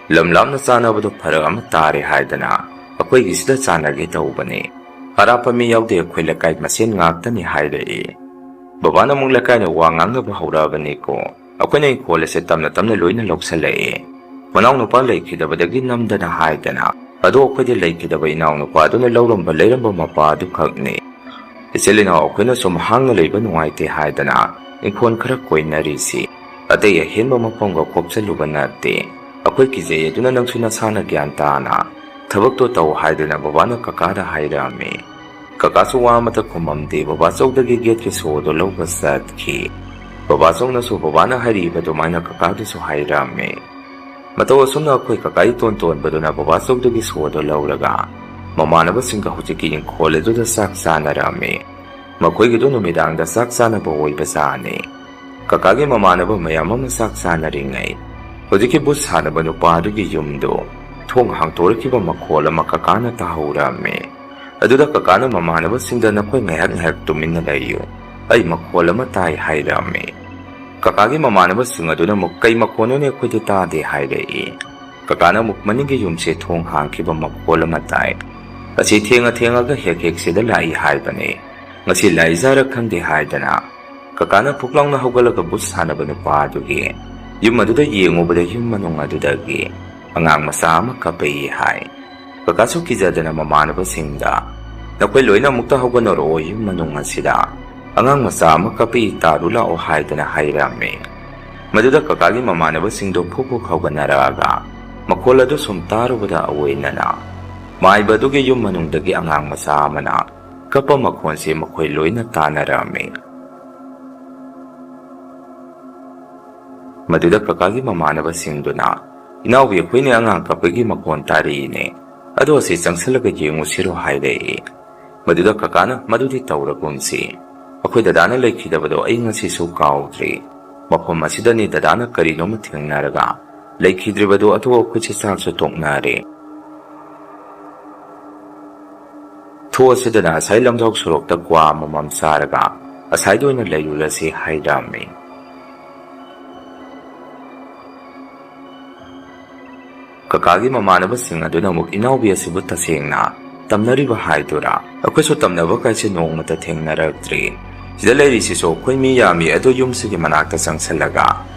"ꯂꯝ ꯂꯥꯞꯅ ꯆꯥꯅꯕꯗꯣ ꯐꯔꯛ ꯑꯃ ꯇꯥꯔꯦ ꯍꯥꯏꯗꯅ ꯑꯩꯈꯣꯏꯒꯤꯁꯤꯗ ꯆꯥꯅꯒꯦ ꯇꯧꯕꯅꯤ꯫ ꯑꯔꯥꯞꯄ ꯃꯤ ꯌꯥꯎꯗꯦ, ꯑꯩꯈꯣꯏ ꯂꯩꯀꯥꯏ ꯃꯁꯦꯟ ꯉꯥꯛꯇꯅꯤ" ꯍꯥꯏꯔꯛꯏ꯫ ꯕꯕꯥꯅ ꯑꯃꯨꯛ ꯂꯩꯀꯥꯏꯅ ꯋꯥ ꯉꯥꯡꯅꯕ ꯍꯧꯔꯛꯑꯕꯅꯤꯀꯣ꯫ ꯑꯩꯈꯣꯏꯅ ꯏꯪꯈꯣꯜ ꯑꯁꯦ ꯇꯞꯅ ꯇꯞꯅ ꯂꯣꯏꯅ ꯂꯧꯁꯜꯂꯛꯑꯦ꯫ ꯃꯅꯥꯎꯅꯨꯄꯥ ꯂꯩꯈꯤꯗꯕꯗꯒꯤ ꯅꯝꯗꯅ ꯍꯥꯏꯗꯅ꯫ ꯑꯗꯣ ꯑꯩꯈꯣꯏꯗꯤ ꯂꯩꯈꯤꯗꯕ ꯏꯅꯥꯎꯅꯨꯄꯥ ꯑꯗꯨꯅ ꯂꯧꯔꯝꯕ ꯂꯩꯔꯝꯕ ꯃꯄꯥ ꯑꯗꯨꯈꯛꯅꯤ꯫ ꯏꯆꯤꯜ ꯏꯅꯥꯎ ꯑꯩꯈꯣꯏꯅ ꯁꯨꯝ ꯍꯥꯡꯅ ꯂꯩꯕ ꯅꯨꯡꯉꯥꯏꯇꯦ ꯍꯥꯏꯗꯅ ꯏꯪꯈꯣꯜ ꯈꯔ ꯀꯣꯏꯅꯔꯤꯁꯤ꯫ ꯑꯇꯩ ꯑꯍꯦꯟꯕ ꯃꯐꯝꯒ ꯈꯣꯞꯆꯜꯂꯨꯕ ꯅꯠꯇꯦ꯫ ꯑꯩꯈꯣꯏ ꯀꯤꯖꯩ ꯑꯗꯨꯅ ꯅꯪꯁꯨ ꯅꯁꯥꯅ ꯒ꯭ꯌꯥꯟ ꯇꯥꯅ ꯊꯕꯛꯇꯣ ꯇꯧ ꯍꯥꯏꯗꯨꯅ ꯕꯕꯥꯅ ꯀꯀꯥꯗ ꯍꯥꯏꯔꯛꯑꯝꯃꯤ꯫ ꯀꯀꯥꯁꯨ ꯋꯥ ꯑꯃꯠꯇ ꯈꯨꯝꯃꯝꯗꯦ, ꯕꯕꯥꯆꯧꯗꯒꯤ ꯒꯦꯠꯀꯤ ꯁꯣꯗꯣ ꯂꯧꯕ ꯆꯠꯈꯤ꯫ ꯕꯕꯥꯆꯧꯅꯁꯨ ꯕꯕꯥꯅ ꯍꯥꯏꯔꯤꯕ ꯑꯗꯨꯃꯥꯏꯅ ꯀꯀꯥꯗꯨꯁꯨ ꯍꯥꯏꯔꯝꯃꯤ꯫ ꯃꯇꯧ ꯑꯁꯨꯝꯅ ꯑꯩꯈꯣꯏ ꯀꯀꯥ ꯏꯇꯣꯟ ꯇꯣꯟꯕꯗꯨꯅ ꯕꯕꯥꯆꯧꯗꯒꯤ ꯁꯣꯗꯣ ꯂꯧꯔꯒ ꯃꯃꯥꯟꯅꯕꯁꯤꯡꯒ ꯍꯧꯖꯤꯛꯀꯤ ꯏꯪꯈꯣꯜ ꯑꯗꯨꯗ ꯆꯥꯛ ꯆꯥꯅꯔꯝꯃꯤ꯫ ꯃꯈꯣꯏꯒꯤꯗꯨ ꯅꯨꯃꯤꯗꯥꯡꯗ ꯆꯥꯛ ꯆꯥꯅꯕ ꯑꯣꯏꯕꯖꯥꯠꯅꯤ꯫ ꯀꯀꯥꯒꯤ ꯃꯃꯥꯟꯅꯕ ꯃꯌꯥꯝ ꯑꯃ ꯆꯥꯛ ꯆꯥꯅꯔꯤꯉꯩ, ꯍꯧꯖꯤꯛꯀꯤ ꯕꯨꯠ ꯁꯥꯟꯅꯕ ꯅꯨꯄꯥ ꯑꯗꯨꯒꯤ ꯌꯨꯝꯗꯨ ꯊꯣꯡ ꯍꯥꯡꯇꯣꯔꯛꯈꯤꯕ ꯃꯈꯣꯜ ꯑꯃ ꯀꯀꯥꯅ ꯇꯥꯍꯧꯔꯝꯃꯤ꯫ ꯑꯗꯨꯗ ꯀꯀꯥꯅ ꯃꯃꯥꯟꯅꯕꯁꯤꯡꯗ, "ꯅꯈꯣꯏ ꯉꯥꯏꯍꯥꯛ ꯉꯥꯏꯍꯥꯛ ꯇꯨꯃꯤꯟꯅ ꯂꯩꯌꯨ, ꯑꯩ ꯃꯈꯣꯜ ꯑꯃ ꯇꯥꯏ" ꯍꯥꯏꯔꯝꯃꯤ꯫ ꯀꯀꯥꯒꯤ ꯃꯃꯥꯟꯅꯕꯁꯤꯡ ꯑꯗꯨꯅ ꯑꯃꯨꯛ, "ꯀꯩ ꯃꯈꯣꯟꯅꯣꯅꯦ, ꯑꯩꯈꯣꯏꯗꯤ ꯇꯥꯗꯦ" ꯍꯥꯏꯔꯛꯏ꯫ ꯀꯀꯥꯅ ꯑꯃꯨꯛ, "ꯃꯅꯤꯡꯒꯤ ꯌꯨꯝꯁꯦ ꯊꯣꯡ ꯍꯥꯡꯈꯤꯕ ꯃꯈꯣꯜ ꯑꯃ ꯇꯥꯏ꯫ ꯑꯁꯤ ꯊꯦꯡꯉ ꯊꯦꯡꯉꯒ ꯍꯦꯛ ꯍꯦꯛ ꯁꯤꯗ ꯂꯥꯛꯏ ꯍꯥꯏꯕꯅꯤ꯫ ꯉꯁꯤ ꯂꯥꯛꯏꯖꯥꯔ ꯈꯪꯗꯦ" ꯍꯥꯏꯗꯅ ꯀꯀꯥꯅ ꯐꯨꯛ ꯂꯥꯎꯅ ꯍꯧꯒꯠꯂꯒ ꯕꯨꯠ ꯁꯥꯟꯅꯕ ꯅꯨꯄꯥ ꯑꯗꯨꯒꯤ ꯌꯨꯝ ꯑꯗꯨꯗ ꯌꯦꯡꯉꯨꯕꯗ ꯌꯨꯝ ꯃꯅꯨꯡ ꯑꯗꯨꯗꯒꯤ ꯑꯉꯥꯡ ꯃꯆꯥ ꯑꯃ ꯀꯞꯄꯛꯏ ꯍꯥꯏ꯫ ꯀꯀꯥꯁꯨ ꯀꯤꯖꯗꯅ ꯃꯃꯥꯟꯅꯕꯁꯤꯡꯗ, "ꯅꯈꯣꯏ ꯂꯣꯏꯅ ꯑꯃꯨꯛꯇ ꯍꯧꯒꯠꯅꯔꯛꯑꯣ, ꯌꯨꯝ ꯃꯅꯨꯡ ꯑꯁꯤꯗ ꯑꯉꯥꯡ ꯃꯆꯥ ꯑꯃ ꯀꯞꯄꯛꯏ, ꯇꯥꯔꯨ ꯂꯥꯛꯑꯣ" ꯍꯥꯏꯗꯅ ꯍꯥꯏꯔꯝꯃꯤ꯫ ꯃꯗꯨꯗ ꯀꯀꯥꯒꯤ ꯃꯃꯥꯟꯅꯕꯁꯤꯡꯗꯣ ꯐꯨꯛ ꯐꯨꯛ ꯍꯧꯒꯠꯅꯔꯛꯑꯒ ꯃꯈꯣꯜ ꯑꯗꯨ ꯁꯨꯝ ꯇꯥꯔꯨꯕꯗ ꯑꯑꯣꯏꯅꯅ ꯃꯥꯏꯕ ꯑꯗꯨꯒꯤ ꯌꯨꯝ ꯃꯅꯨꯡꯗꯒꯤ ꯑꯉꯥꯡ ꯃꯆꯥ ꯑꯃꯅ ꯀꯞꯄ ꯃꯈꯣꯟꯁꯤ ꯃꯈꯣꯏ ꯂꯣꯏꯅ ꯇꯥꯅꯔꯝꯃꯤ꯫ ꯃꯗꯨꯗ ꯀꯀꯥꯒꯤ ꯃꯃꯥꯟꯅꯕꯁꯤꯡꯗꯨꯅ, "ꯏꯅꯥꯎꯕꯤ, ꯑꯩꯈꯣꯏꯅ ꯑꯉꯥꯡ ꯀꯞꯄꯒꯤ ꯃꯈꯣꯟ ꯇꯥꯔꯛꯏꯅꯦ, ꯑꯗꯣ ꯑꯁꯤ ꯆꯪꯁꯤꯜꯂꯒ ꯌꯦꯡꯉꯨꯁꯤꯔꯣ?" ꯍꯥꯏꯔꯛꯏ꯫ ꯃꯗꯨꯗ ꯀꯀꯥꯅ, "ꯃꯗꯨꯗꯤ ꯇꯧꯔꯒꯨꯝꯁꯤ, ꯑꯩꯈꯣꯏ ꯗꯗꯥꯅ ꯂꯩꯈꯤꯗꯕꯗꯣ ꯑꯩ ꯉꯁꯤꯁꯨ ꯀꯥꯎꯗ꯭ꯔꯤ꯫ ꯃꯐꯝ ꯑꯁꯤꯗꯅꯤ ꯗꯗꯥꯅ ꯀꯔꯤꯅꯣꯃ ꯊꯦꯡꯅꯔꯒ ꯂꯩꯈꯤꯗ꯭ꯔꯤꯕꯗꯣ, ꯑꯗꯨ ꯑꯩꯈꯣꯏꯁꯦ ꯆꯥꯛꯁꯨ ꯇꯣꯛꯅꯔꯦ꯫ ꯊꯣꯛꯑꯁꯤꯗꯅ ꯑꯁꯥꯏ ꯂꯝꯖꯥꯎ ꯁꯣꯔꯣꯛꯇ ꯀ꯭ꯋꯥ ꯑꯃꯃꯝ ꯆꯥꯔꯒ ꯑꯁꯥꯏꯗ ꯑꯣꯏꯅ ꯂꯩꯔꯨꯔꯁꯤ" ꯍꯥꯏꯔꯝꯃꯤ꯫ ꯀꯀꯥꯒꯤ ꯃꯃꯥꯟꯅꯕꯁꯤꯡ ꯑꯗꯨꯅ ꯑꯃꯨꯛ, "ꯏꯅꯥꯎꯕꯤ ꯑꯁꯤꯕꯨ ꯇꯁꯦꯡꯅ ꯇꯝꯅꯔꯤꯕ ꯍꯥꯏꯗꯨꯔꯥ? ꯑꯩꯈꯣꯏꯁꯨ ꯇꯝꯅꯕ ꯀꯥꯏꯁꯦ ꯅꯣꯡꯃꯇ ꯊꯦꯡꯅꯔꯛꯇ꯭ꯔꯤ꯫ ꯁꯤꯗ ꯂꯩꯔꯤꯁꯤꯁꯨ ꯑꯩꯈꯣꯏ ꯃꯤ ꯌꯥꯝꯃꯤ, ꯑꯗꯣ ꯌꯨꯝꯁꯤꯒꯤ ꯃꯅꯥꯛꯇ ꯆꯪꯁꯤꯜꯂꯒ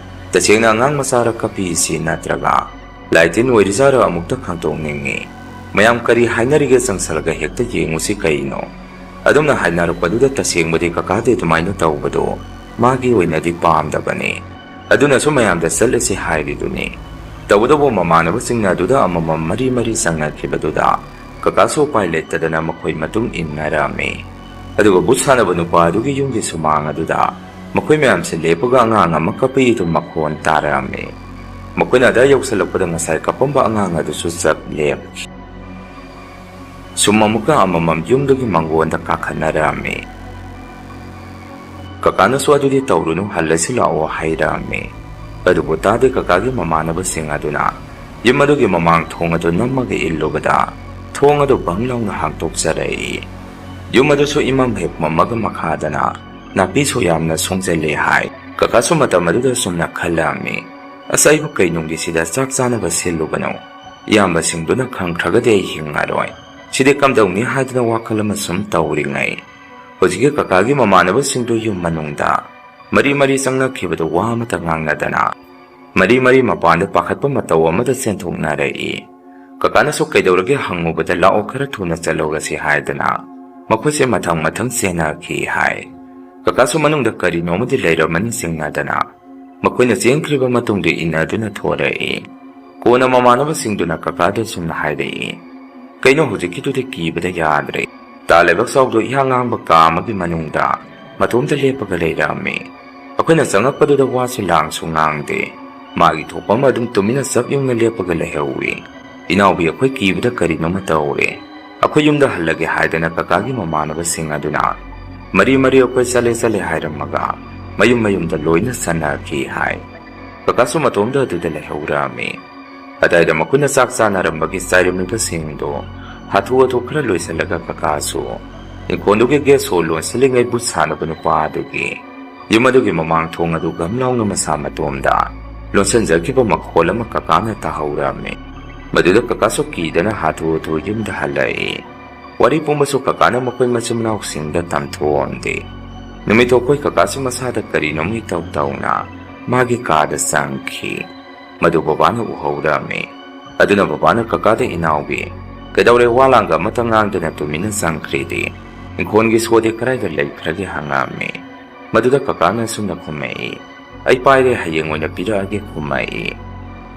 ꯇꯁꯦꯡꯅ ꯑꯉꯥꯡ ꯃꯆꯥꯔ ꯀꯞꯄꯤꯁꯤ ꯅꯠꯇ꯭ꯔꯒ ꯂꯥꯏ ꯇꯤꯟ ꯑꯣꯏꯔꯤꯖꯥꯠꯔ ꯑꯃꯨꯛꯇ ꯈꯪꯗꯣꯛꯅꯤꯡꯉꯤ꯫ ꯃꯌꯥꯝ ꯀꯔꯤ ꯍꯥꯏꯅꯔꯤꯒꯦ, ꯆꯪꯁꯤꯜꯂꯒ ꯍꯦꯛꯇ ꯌꯦꯡꯉꯨꯁꯤ ꯀꯩꯅꯣ?" ꯑꯗꯨꯝꯅ ꯍꯥꯏꯅꯔꯛꯄꯗꯨꯗ ꯇꯁꯦꯡꯕꯗꯤ ꯀꯀꯥꯗꯤ ꯑꯗꯨꯃꯥꯏꯅ ꯇꯧꯕꯗꯣ ꯃꯥꯒꯤ ꯑꯣꯏꯅꯗꯤ ꯄꯥꯝꯗꯕꯅꯤ꯫ ꯑꯗꯨꯅꯁꯨ ꯃꯌꯥꯝꯗ ꯆꯠꯂꯁꯤ ꯍꯥꯏꯔꯤꯗꯨꯅꯤ꯫ ꯇꯧꯕꯇꯕꯨ ꯃꯃꯥꯟꯅꯕꯁꯤꯡꯅ ꯑꯗꯨꯗ ꯑꯃꯃꯝ ꯃꯔꯤ ꯃꯔꯤ ꯆꯪꯅꯈꯤꯕꯗꯨꯗ ꯀꯀꯥꯁꯨ ꯎꯄꯥꯏ ꯂꯩꯇꯗꯅ ꯃꯈꯣꯏ ꯃꯇꯨꯡ ꯏꯟꯅꯔꯝꯃꯤ꯫ ꯑꯗꯨꯒ ꯕꯨꯠ ꯁꯥꯟꯅꯕ ꯅꯨꯄꯥ ꯑꯗꯨꯒꯤ ꯌꯨꯝꯒꯤ ꯁꯨꯃꯥꯡ ꯑꯗꯨꯗ ꯃꯈꯣꯏ ꯃꯌꯥꯝꯁꯦ ꯂꯦꯞꯄꯒ ꯑꯉꯥꯡ ꯑꯃ ꯀꯞꯄꯒꯤꯗꯨ ꯃꯈꯣꯟ ꯇꯥꯔꯛꯑꯝꯃꯤ꯫ ꯃꯈꯣꯏꯅ ꯑꯗꯥ ꯌꯧꯁꯤꯜꯂꯛꯄꯗ ꯉꯁꯥꯏ ꯀꯞꯄꯝꯕ ꯑꯉꯥꯡ ꯑꯗꯨꯁꯨ ꯆꯞ ꯂꯦꯞꯈꯤ꯫ ꯁꯨꯝ ꯑꯃꯨꯛꯀ ꯑꯃꯃꯝ ꯌꯨꯝꯗꯨꯒꯤ ꯃꯪꯒꯣꯟꯗ ꯀꯥꯈꯠꯅꯔꯛꯑꯝꯃꯤ꯫ ꯀꯀꯥꯅꯁꯨ, "ꯑꯗꯨꯗꯤ ꯇꯧꯔꯨꯅꯨ, ꯍꯜꯂꯁꯤ ꯂꯥꯛꯑꯣ" ꯍꯥꯏꯔꯛꯑꯝꯃꯤ꯫ ꯑꯗꯨꯕꯨ ꯇꯥꯗꯦ ꯀꯀꯥꯒꯤ ꯃꯃꯥꯟꯅꯕꯁꯤꯡ ꯑꯗꯨꯅ ꯌꯨꯝ ꯑꯗꯨꯒꯤ ꯃꯃꯥꯡ ꯊꯣꯡ ꯑꯗꯨ ꯅꯝꯃꯒ ꯏꯜꯂꯨꯕꯗ ꯊꯣꯡ ꯑꯗꯨ ꯕꯪ ꯂꯥꯎꯅ ꯍꯥꯡꯇꯣꯛꯆꯔꯛꯏ꯫ ꯌꯨꯝ ꯑꯗꯨꯁꯨ ꯏꯃꯝ ꯍꯦꯛ ꯃꯝꯃꯒ ꯃꯈꯥꯗꯅ ꯅꯥꯄꯤꯁꯨ ꯌꯥꯝꯅ ꯁꯣꯡꯖꯜꯂꯦ ꯍꯥꯏ꯫ ꯀꯀꯥꯁꯨ ꯃꯇꯝ ꯑꯗꯨꯗ ꯆꯨꯝꯅ ꯈꯜꯂꯝꯃꯤ, "ꯑꯁ, ꯑꯩꯕꯨ ꯀꯩꯅꯨꯡꯒꯤ ꯁꯤꯗ ꯆꯥꯛ ꯆꯥꯅꯕ ꯁꯤꯜꯂꯨꯕꯅꯣ? ꯏꯌꯥꯝꯕꯁꯤꯡꯗꯨꯅ ꯈꯪꯈ꯭ꯔꯒꯗꯤ ꯑꯩ ꯍꯤꯡꯉꯔꯣꯏ꯫ ꯁꯤꯗꯤ ꯀꯝꯗꯧꯅꯤ?" ꯍꯥꯏꯗꯅ ꯋꯥꯈꯜ ꯑꯃ ꯁꯨꯝ ꯇꯧꯔꯤꯉꯩ ꯍꯧꯖꯤꯛꯀꯤ ꯀꯀꯥꯒꯤ ꯃꯃꯥꯟꯅꯕꯁꯤꯡꯗꯨ ꯌꯨꯝ ꯃꯅꯨꯡꯗ ꯃꯔꯤ ꯃꯔꯤ ꯆꯪꯅꯈꯤꯕꯗ ꯋꯥ ꯑꯃꯇ ꯉꯥꯡꯅꯗꯅ ꯃꯔꯤ ꯃꯔꯤ ꯃꯄꯥꯟꯗ ꯄꯥꯈꯠꯄ ꯃꯇꯧ ꯑꯃꯗ ꯆꯦꯟꯊꯣꯛꯅꯔꯛꯏ꯫ ꯀꯀꯥꯅꯁꯨ ꯀꯩꯗꯧꯔꯒꯦ ꯍꯪꯉꯨꯕꯗ "ꯂꯥꯛꯑꯣ, ꯈꯔ ꯊꯨꯅ ꯆꯠꯂꯨꯔꯁꯤ" ꯍꯥꯏꯗꯅ ꯃꯈꯣꯏꯁꯦ ꯃꯊꯪ ꯃꯊꯪ ꯆꯦꯟꯅꯈꯤ ꯍꯥꯏ꯫ ꯀꯀꯥꯁꯨ ꯃꯅꯨꯡꯗ ꯀꯔꯤꯅꯣꯃꯗꯤ ꯂꯩꯔꯝꯃꯅꯤ ꯆꯤꯡꯅꯗꯅ ꯃꯈꯣꯏꯅ ꯆꯦꯟꯈ꯭ꯔꯤꯕ ꯃꯇꯨꯡꯗ ꯏꯟꯅꯗꯨꯅ ꯊꯣꯔꯛꯏ꯫ ꯀꯣꯟꯅ ꯃꯃꯥꯟꯅꯕꯁꯤꯡꯗꯨꯅ ꯀꯀꯥꯗ ꯁꯨꯝꯅ ꯍꯥꯏꯔꯛꯏ, "ꯀꯩꯅꯣ ꯍꯧꯖꯤꯛꯀꯤꯗꯨꯗꯤ ꯀꯤꯕꯗ ꯌꯥꯗ꯭ꯔꯦ꯫ ꯇꯥ ꯂꯩꯕꯥꯛ ꯆꯥꯎꯗꯣ ꯏꯍꯥꯡ ꯍꯥꯡꯕ ꯀꯥ ꯑꯃꯒꯤ ꯃꯅꯨꯡꯗ ꯃꯇꯣꯝꯇ ꯂꯦꯞꯄꯒ ꯂꯩꯔꯝꯃꯤ꯫ ꯑꯩꯈꯣꯏꯅ ꯆꯪꯉꯛꯄꯗꯨꯗ ꯋꯥꯁꯨ ꯂꯥꯡꯁꯨ ꯉꯥꯡꯗꯦ꯫ ꯃꯥꯒꯤ ꯊꯣꯛꯄ ꯑꯃ ꯑꯗꯨꯝ ꯇꯨꯃꯤꯟꯅ ꯆꯞ ꯌꯨꯡꯅ ꯂꯦꯞꯄꯒ ꯂꯩꯍꯧꯏ꯫ ꯏꯅꯥꯎꯕꯤ ꯑꯩꯈꯣꯏ ꯀꯤꯕꯗ ꯀꯔꯤꯅꯣꯃ ꯇꯧꯔꯦ꯫ ꯑꯩꯈꯣꯏ ꯌꯨꯝꯗ ꯍꯜꯂꯒꯦ" ꯍꯥꯏꯗꯅ ꯀꯀꯥꯒꯤ ꯃꯃꯥꯟꯅꯕꯁꯤꯡ ꯑꯗꯨꯅ ꯃꯔꯤ ꯃꯔꯤ ꯑꯩꯈꯣꯏ ꯆꯠꯂꯦ ꯆꯠꯂꯦ ꯍꯥꯏꯔꯝꯃꯒ ꯃꯌꯨꯝ ꯃꯌꯨꯝꯗ ꯂꯣꯏꯅ ꯆꯠꯅꯈꯤ ꯍꯥꯏ꯫ ꯀꯀꯥꯁꯨ ꯃꯇꯣꯝꯗ ꯑꯗꯨꯗ ꯂꯩꯍꯧꯔꯝꯃꯤ꯫ ꯑꯗꯥꯏꯗ ꯃꯈꯣꯏꯅ ꯆꯥꯛ ꯆꯥꯅꯔꯝꯕꯒꯤ ꯆꯥꯏꯔꯝꯃꯤꯕꯁꯤꯡꯗꯣ ꯍꯥꯊꯨ ꯍꯥꯊꯨ ꯈꯔ ꯂꯣꯏꯁꯤꯜꯂꯒ ꯀꯀꯥꯁꯨ ꯏꯪꯈꯣꯜꯗꯨꯒꯤ ꯒꯦꯠ ꯁꯣ ꯂꯣꯟꯁꯤꯜꯂꯤꯉꯩ ꯕꯨꯠ ꯁꯥꯟꯅꯕ ꯅꯨꯄꯥ ꯑꯗꯨꯒꯤ ꯌꯨꯝ ꯑꯗꯨꯒꯤ ꯃꯃꯥꯡ ꯊꯣꯡ ꯑꯗꯨ ꯒꯝ ꯂꯥꯎꯅ ꯃꯁꯥ ꯃꯇꯣꯝꯗ ꯂꯣꯟꯁꯤꯟꯖꯈꯤꯕ ꯃꯈꯣꯜ ꯑꯃ ꯀꯀꯥꯅ ꯇꯥꯍꯧꯔꯝꯃꯤ꯫ ꯃꯗꯨꯗ ꯀꯀꯥꯁꯨ ꯀꯤꯗꯅ ꯍꯥꯊꯨ ꯍꯥꯊꯨ ꯌꯨꯝꯗ ꯍꯜꯂꯛꯏ꯫ ꯋꯥꯔꯤ ꯄꯨꯝꯕꯁꯨ ꯀꯀꯥꯅ ꯃꯈꯣꯏ ꯃꯆꯤꯟ ꯃꯅꯥꯎꯁꯤꯡꯗ ꯇꯝꯊꯣꯛꯑꯝꯗꯦ꯫ ꯅꯨꯃꯤꯠꯇꯣ ꯑꯩꯈꯣꯏ ꯀꯀꯥꯁꯨ ꯃꯁꯥꯗ ꯀꯔꯤꯅꯣꯝ ꯏꯇꯧ ꯇꯧꯅ ꯃꯥꯒꯤ ꯀꯥꯗ ꯆꯪꯈꯤ꯫ ꯃꯗꯨ ꯕꯕꯥꯅ ꯎꯍꯧꯔꯝꯃꯤ꯫ ꯑꯗꯨꯅ ꯕꯕꯥꯅ ꯀꯀꯥꯗ, "ꯏꯅꯥꯎꯕꯤ, ꯀꯩꯗꯧꯔꯦ ꯋꯥ ꯂꯥꯡꯒ ꯑꯃꯠꯇ ꯉꯥꯡꯗꯅ ꯇꯨꯃꯤꯟꯅ ꯆꯪꯈ꯭ꯔꯤꯗꯤ? ꯏꯪꯈꯣꯜꯒꯤ ꯁꯣꯗꯤ ꯀꯗꯥꯏꯗ ꯂꯩꯈ꯭ꯔꯒꯦ?" ꯍꯪꯉꯝꯃꯤ꯫ ꯃꯗꯨꯗ ꯀꯀꯥꯅ ꯑꯁꯨꯝꯅ ꯈꯨꯝꯃꯛꯏ, "ꯑꯩ ꯄꯥꯏꯔꯦ, ꯍꯌꯦꯡ ꯑꯣꯏꯅ ꯄꯤꯔꯛꯑꯒꯦ" ꯈꯨꯝꯃꯛꯏ꯫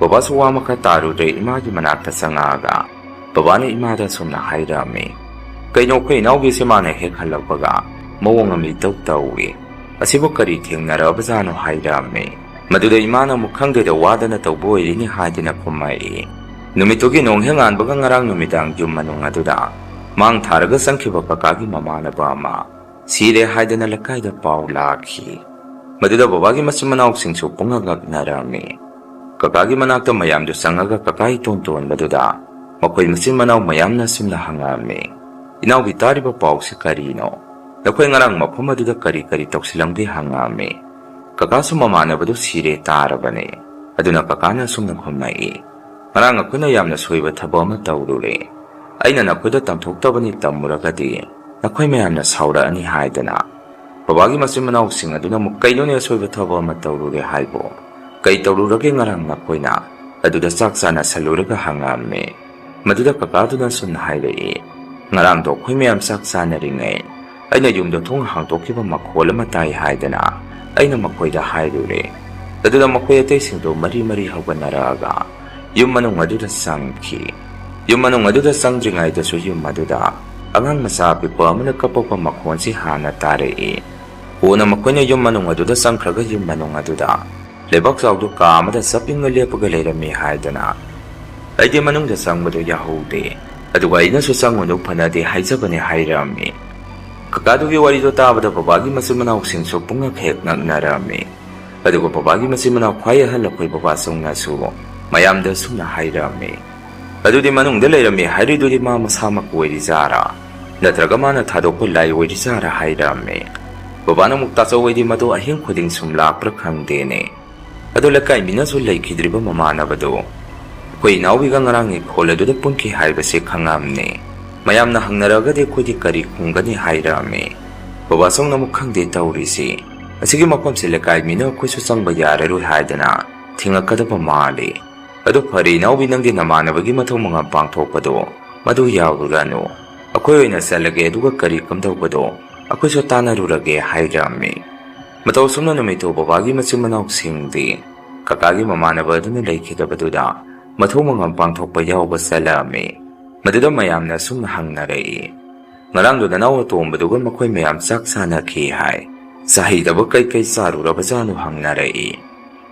ꯕꯕꯥꯁꯨ ꯋꯥ ꯃꯈꯥ ꯇꯥꯔꯨꯗ꯭ꯔꯦ, ꯏꯃꯥꯒꯤ ꯃꯅꯥꯛꯇ ꯆꯪꯉꯛꯑꯒ ꯕꯕꯥꯅ ꯏꯃꯥꯗ ꯑꯁꯨꯝꯅ ꯍꯥꯏꯔꯛꯑꯝꯃꯤ, "ꯀꯩꯅꯣ ꯑꯩꯈꯣꯏ ꯏꯅꯥꯎꯕꯤꯁꯦ ꯃꯥꯅ ꯍꯦꯛ ꯍꯜꯂꯛꯄꯒ ꯃꯑꯣꯡ ꯑꯃ ꯏꯇꯧ ꯇꯧꯏ꯫ ꯑꯁꯤꯕꯨ ꯀꯔꯤ ꯊꯦꯡꯅꯔꯛꯑꯕꯖꯥꯠꯅꯣ?" ꯍꯥꯏꯔꯛꯑꯝꯃꯤ꯫ ꯃꯗꯨꯗ ꯏꯃꯥꯅ ꯑꯃꯨꯛ, "ꯈꯪꯗꯦꯗ, ꯋꯥꯗꯅ ꯇꯧꯕ ꯑꯣꯏꯔꯤꯅꯤ" ꯍꯥꯏꯗꯅ ꯈꯨꯝꯃꯛꯏ꯫ ꯅꯨꯃꯤꯠꯇꯨꯒꯤ ꯅꯣꯡ ꯍꯦꯛ ꯉꯥꯟꯕꯒ ꯉꯔꯥꯡ ꯅꯨꯃꯤꯗꯥꯡ ꯌꯨꯝ ꯃꯅꯨꯡ ꯑꯗꯨꯗ ꯃꯥꯡ ꯊꯥꯔꯒ ꯆꯪꯈꯤꯕ ꯀꯀꯥꯒꯤ ꯃꯃꯥꯟꯅꯕ ꯑꯃ ꯁꯤꯔꯦ ꯍꯥꯏꯗꯅ ꯂꯩꯀꯥꯏꯗ ꯄꯥꯎ ꯂꯥꯛꯈꯤ꯫ ꯃꯗꯨꯗ ꯕꯕꯥꯒꯤ ꯃꯆꯤꯟ ꯃꯅꯥꯎꯁꯤꯡꯁꯨ ꯄꯨꯡꯉꯛ ꯉꯛꯅꯔꯝꯃꯤ꯫ ꯀꯀꯥꯒꯤ ꯃꯅꯥꯛꯇ ꯃꯌꯥꯝꯗꯨ ꯆꯪꯉꯒ ꯀꯀꯥ ꯏꯇꯣꯟ ꯇꯣꯟꯕꯗꯨꯗ ꯃꯈꯣꯏ ꯃꯆꯤꯟ ꯃꯅꯥꯎ ꯃꯌꯥꯝꯅ ꯑꯁꯨꯝꯅ ꯍꯪꯉꯛꯑꯝꯃꯤ, "ꯏꯅꯥꯎꯒꯤ ꯇꯥꯔꯤꯕ ꯄꯥꯎꯁꯤ ꯀꯔꯤꯅꯣ? ꯅꯈꯣꯏ ꯉꯔꯥꯡ ꯃꯐꯝ ꯑꯗꯨꯗ ꯀꯔꯤ ꯀꯔꯤ ꯇꯧꯁꯤꯜꯂꯝꯒꯦ?" ꯍꯪꯉꯛꯑꯝꯃꯤ꯫ ꯀꯀꯥꯁꯨ ꯃꯃꯥꯟꯅꯕꯗꯨ ꯁꯤꯔꯦ ꯇꯥꯔꯕꯅꯤ꯫ ꯑꯗꯨꯅ ꯀꯀꯥꯅ ꯑꯁꯨꯝꯅ ꯈꯨꯝꯃꯛꯏ, "ꯉꯔꯥꯡ ꯑꯩꯈꯣꯏꯅ ꯌꯥꯝꯅ ꯁꯣꯏꯕ ꯊꯕꯛ ꯑꯃ ꯇꯧꯔꯨꯔꯦ꯫ ꯑꯩꯅ ꯅꯈꯣꯏꯗ ꯇꯝꯊꯣꯛꯇꯕꯅꯤ, ꯇꯝꯃꯨꯔꯒꯗꯤ ꯅꯈꯣꯏ ꯃꯌꯥꯝꯅ ꯁꯥꯎꯔꯛꯑꯅꯤ ꯍꯥꯏꯗꯅ꯫ ꯕꯕꯥꯒꯤ ꯃꯆꯤꯟ ꯃꯅꯥꯎꯁꯤꯡ ꯑꯗꯨꯅ ꯑꯃꯨꯛ, "ꯀꯩꯅꯣꯅꯦ, ꯑꯁꯣꯏꯕ ꯊꯕꯛ ꯑꯃ ꯇꯧꯔꯨꯔꯦ ꯍꯥꯏꯕꯣ? ꯀꯩ ꯇꯧꯔꯨꯔꯒꯦ ꯉꯔꯥꯡ ꯅꯈꯣꯏꯅ?" ꯑꯗꯨꯗ ꯆꯥꯛ ꯆꯥꯅꯁꯜꯂꯨꯔꯒ ꯍꯪꯉꯛꯑꯝꯃꯤ꯫ ꯃꯗꯨꯗ ꯀꯀꯥꯗꯨꯅ ꯁꯨꯝꯅ ꯍꯥꯏꯔꯛꯏ, "ꯉꯔꯥꯡꯗꯣ ꯑꯩꯈꯣꯏ ꯃꯌꯥꯝ ꯆꯥꯛ ꯆꯥꯅꯔꯤꯉꯩ ꯑꯩꯅ ꯌꯨꯝꯗꯣ ꯊꯣꯡ ꯍꯥꯡꯗꯣꯛꯈꯤꯕ ꯃꯈꯣꯜ ꯑꯃ ꯇꯥꯏ ꯍꯥꯏꯗꯅ ꯑꯩꯅ ꯃꯈꯣꯏꯗ ꯍꯥꯏꯔꯨꯔꯦ꯫ ꯑꯗꯨꯗ ꯃꯈꯣꯏ ꯑꯇꯩꯁꯤꯡꯗꯣ ꯃꯔꯤ ꯃꯔꯤ ꯍꯧꯒꯠꯅꯔꯛꯑꯒ ꯌꯨꯝ ꯃꯅꯨꯡ ꯑꯗꯨꯗ ꯆꯪꯈꯤ꯫ ꯌꯨꯝ ꯃꯅꯨꯡ ꯑꯗꯨꯗ ꯆꯪꯗ꯭ꯔꯤꯉꯩꯗꯁꯨ ꯌꯨꯝ ꯑꯗꯨꯗ ꯑꯉꯥꯡ ꯃꯆꯥ ꯑꯄꯤꯛꯄ ꯑꯃꯅ ꯀꯞꯄꯛꯄ ꯃꯈꯣꯟꯁꯤ ꯍꯥꯟꯅ ꯇꯥꯔꯛꯏ꯫ ꯀꯣꯟꯅ ꯃꯈꯣꯏꯅ ꯌꯨꯝ ꯃꯅꯨꯡ ꯑꯗꯨꯗ ꯆꯪꯈ꯭ꯔꯒ ꯌꯨꯝ ꯃꯅꯨꯡ ꯑꯗꯨꯗ ꯂꯩꯕꯥꯛ ꯆꯥꯎꯗꯨ ꯀꯥ ꯑꯃꯗ ꯆꯞ ꯌꯨꯡꯅ ꯂꯦꯞꯄꯒ ꯂꯩꯔꯝꯃꯤ ꯍꯥꯏꯗꯅ ꯑꯩꯗꯤ ꯃꯅꯨꯡꯗ ꯆꯪꯕꯗꯨ ꯌꯥꯍꯧꯗꯦ꯫ ꯑꯗꯨꯒ ꯑꯩꯅꯁꯨ ꯆꯪꯉꯨꯅꯨ ꯐꯅꯗꯦ ꯍꯥꯏꯖꯕꯅꯦ" ꯍꯥꯏꯔꯝꯃꯤ꯫ ꯀꯀꯥꯗꯨꯒꯤ ꯋꯥꯔꯤꯗꯣ ꯇꯥꯕꯗ ꯕꯕꯥꯒꯤ ꯃꯆꯤꯟ ꯃꯅꯥꯎꯁꯤꯡꯁꯨ ꯄꯨꯡꯉꯛ ꯍꯦꯛ ꯉꯛꯅꯔꯝꯃꯤ꯫ ꯑꯗꯨꯒ ꯕꯕꯥꯒꯤ ꯃꯆꯤꯟ ꯃꯅꯥꯎ ꯈ꯭ꯋꯥꯏ ꯑꯍꯜ ꯑꯩꯈꯣꯏ ꯕꯕꯥ ꯆꯧꯅꯁꯨ ꯃꯌꯥꯝꯗ ꯁꯨꯝꯅ ꯍꯥꯏꯔꯝꯃꯤ, "ꯑꯗꯨꯗꯤ ꯃꯅꯨꯡꯗ ꯂꯩꯔꯝꯃꯤ ꯍꯥꯏꯔꯤꯗꯨꯗꯤ ꯃꯥ ꯃꯁꯥꯃꯛ ꯑꯣꯏꯔꯤꯖꯥꯔꯥ? ꯅꯠꯇ꯭ꯔꯒ ꯃꯥꯅ ꯊꯥꯗꯣꯛꯄ ꯂꯥꯏ ꯑꯣꯏꯔꯤꯖꯥꯔꯥ?" ꯍꯥꯏꯔꯝꯃꯤ꯫ ꯕꯕꯥꯅ ꯑꯃꯨꯛ, "ꯇꯥꯆꯧ ꯑꯩꯗꯤ ꯃꯗꯨ ꯑꯍꯤꯡ ꯈꯨꯗꯤꯡ ꯁꯨꯝ ꯂꯥꯛꯄ꯭ꯔꯥ ꯈꯪꯗꯦꯅꯦ꯫ ꯑꯗꯣ ꯂꯩꯀꯥꯏ ꯃꯤꯅꯁꯨ ꯂꯩꯈꯤꯗ꯭ꯔꯤꯕ ꯃꯃꯥꯟꯅꯕꯗꯣ ꯑꯩꯈꯣꯏ ꯏꯅꯥꯎꯕꯤꯒ ꯉꯔꯥꯡꯒꯤ ꯈꯣꯜ ꯑꯗꯨꯗ ꯄꯨꯟꯈꯤ ꯍꯥꯏꯕꯁꯦ ꯈꯪꯉꯝꯅꯦ꯫ ꯃꯌꯥꯝꯅ ꯍꯪꯅꯔꯒꯗꯤ ꯑꯩꯈꯣꯏꯗꯤ ꯀꯔꯤ ꯈꯨꯝꯒꯅꯤ?" ꯍꯥꯏꯔꯛꯑꯝꯃꯤ꯫ ꯕꯕꯥ ꯆꯧꯅ ꯑꯃꯨꯛ, "ꯈꯪꯗꯦ ꯇꯧꯔꯤꯁꯤ꯫ ꯑꯁꯤꯒꯤ ꯃꯐꯝꯁꯦ ꯂꯩꯀꯥꯏ ꯃꯤꯅ ꯑꯩꯈꯣꯏꯁꯨ ꯆꯪꯕ ꯌꯥꯔꯔꯣꯏ ꯍꯥꯏꯗꯅ ꯊꯤꯡꯉꯛꯀꯗꯕ ꯃꯥꯜꯂꯤ꯫ ꯑꯗꯨ ꯐꯔꯦ ꯏꯅꯥꯎꯕꯤ, ꯅꯪꯒꯤ ꯅꯃꯥꯟꯅꯕꯒꯤ ꯃꯊꯧ ꯃꯉꯝ ꯄꯥꯡꯊꯣꯛꯄꯗꯣ ꯃꯗꯨ ꯌꯥꯎꯔꯨꯔꯅꯨ꯫ ꯑꯩꯈꯣꯏ ꯑꯣꯏꯅ ꯆꯠꯂꯒꯦ, ꯑꯗꯨꯒ ꯀꯔꯤ ꯀꯝꯗꯧꯕꯗꯣ ꯑꯩꯈꯣꯏꯁꯨ ꯇꯥꯟꯅꯔꯨꯔꯒꯦ" ꯍꯥꯏꯔꯝꯃꯤ꯫ ꯃꯇꯧ ꯑꯁꯨꯝꯅ ꯅꯨꯃꯤꯠꯇꯨ ꯕꯕꯥꯒꯤ ꯃꯆꯤꯟ ꯃꯅꯥꯎꯁꯤꯡꯗꯤ ꯀꯀꯥꯒꯤ ꯃꯃꯥꯟꯅꯕ ꯑꯗꯨꯅ ꯂꯩꯈꯤꯗꯕꯗꯨꯗ ꯃꯊꯧ ꯃꯉꯝ ꯄꯥꯡꯊꯣꯛꯄ ꯌꯥꯎꯕ ꯆꯠꯂꯛꯑꯝꯃꯤ꯫ ꯃꯗꯨꯗ ꯃꯌꯥꯝꯅ ꯑꯁꯨꯝꯅ ꯍꯪꯅꯔꯛꯏ, "ꯉꯔꯥꯡꯗꯣ ꯅꯅꯥꯎ ꯑꯇꯣꯝꯕꯗꯨꯒ ꯃꯈꯣꯏ ꯃꯌꯥꯝ ꯆꯥꯛ ꯆꯥꯅꯈꯤ ꯍꯥꯏ꯫ ꯆꯥꯍꯩꯗꯕ ꯀꯩꯀꯩ ꯆꯥꯔꯨꯔꯕꯖꯥꯠꯅꯣ?" ꯍꯪꯅꯔꯛꯏ꯫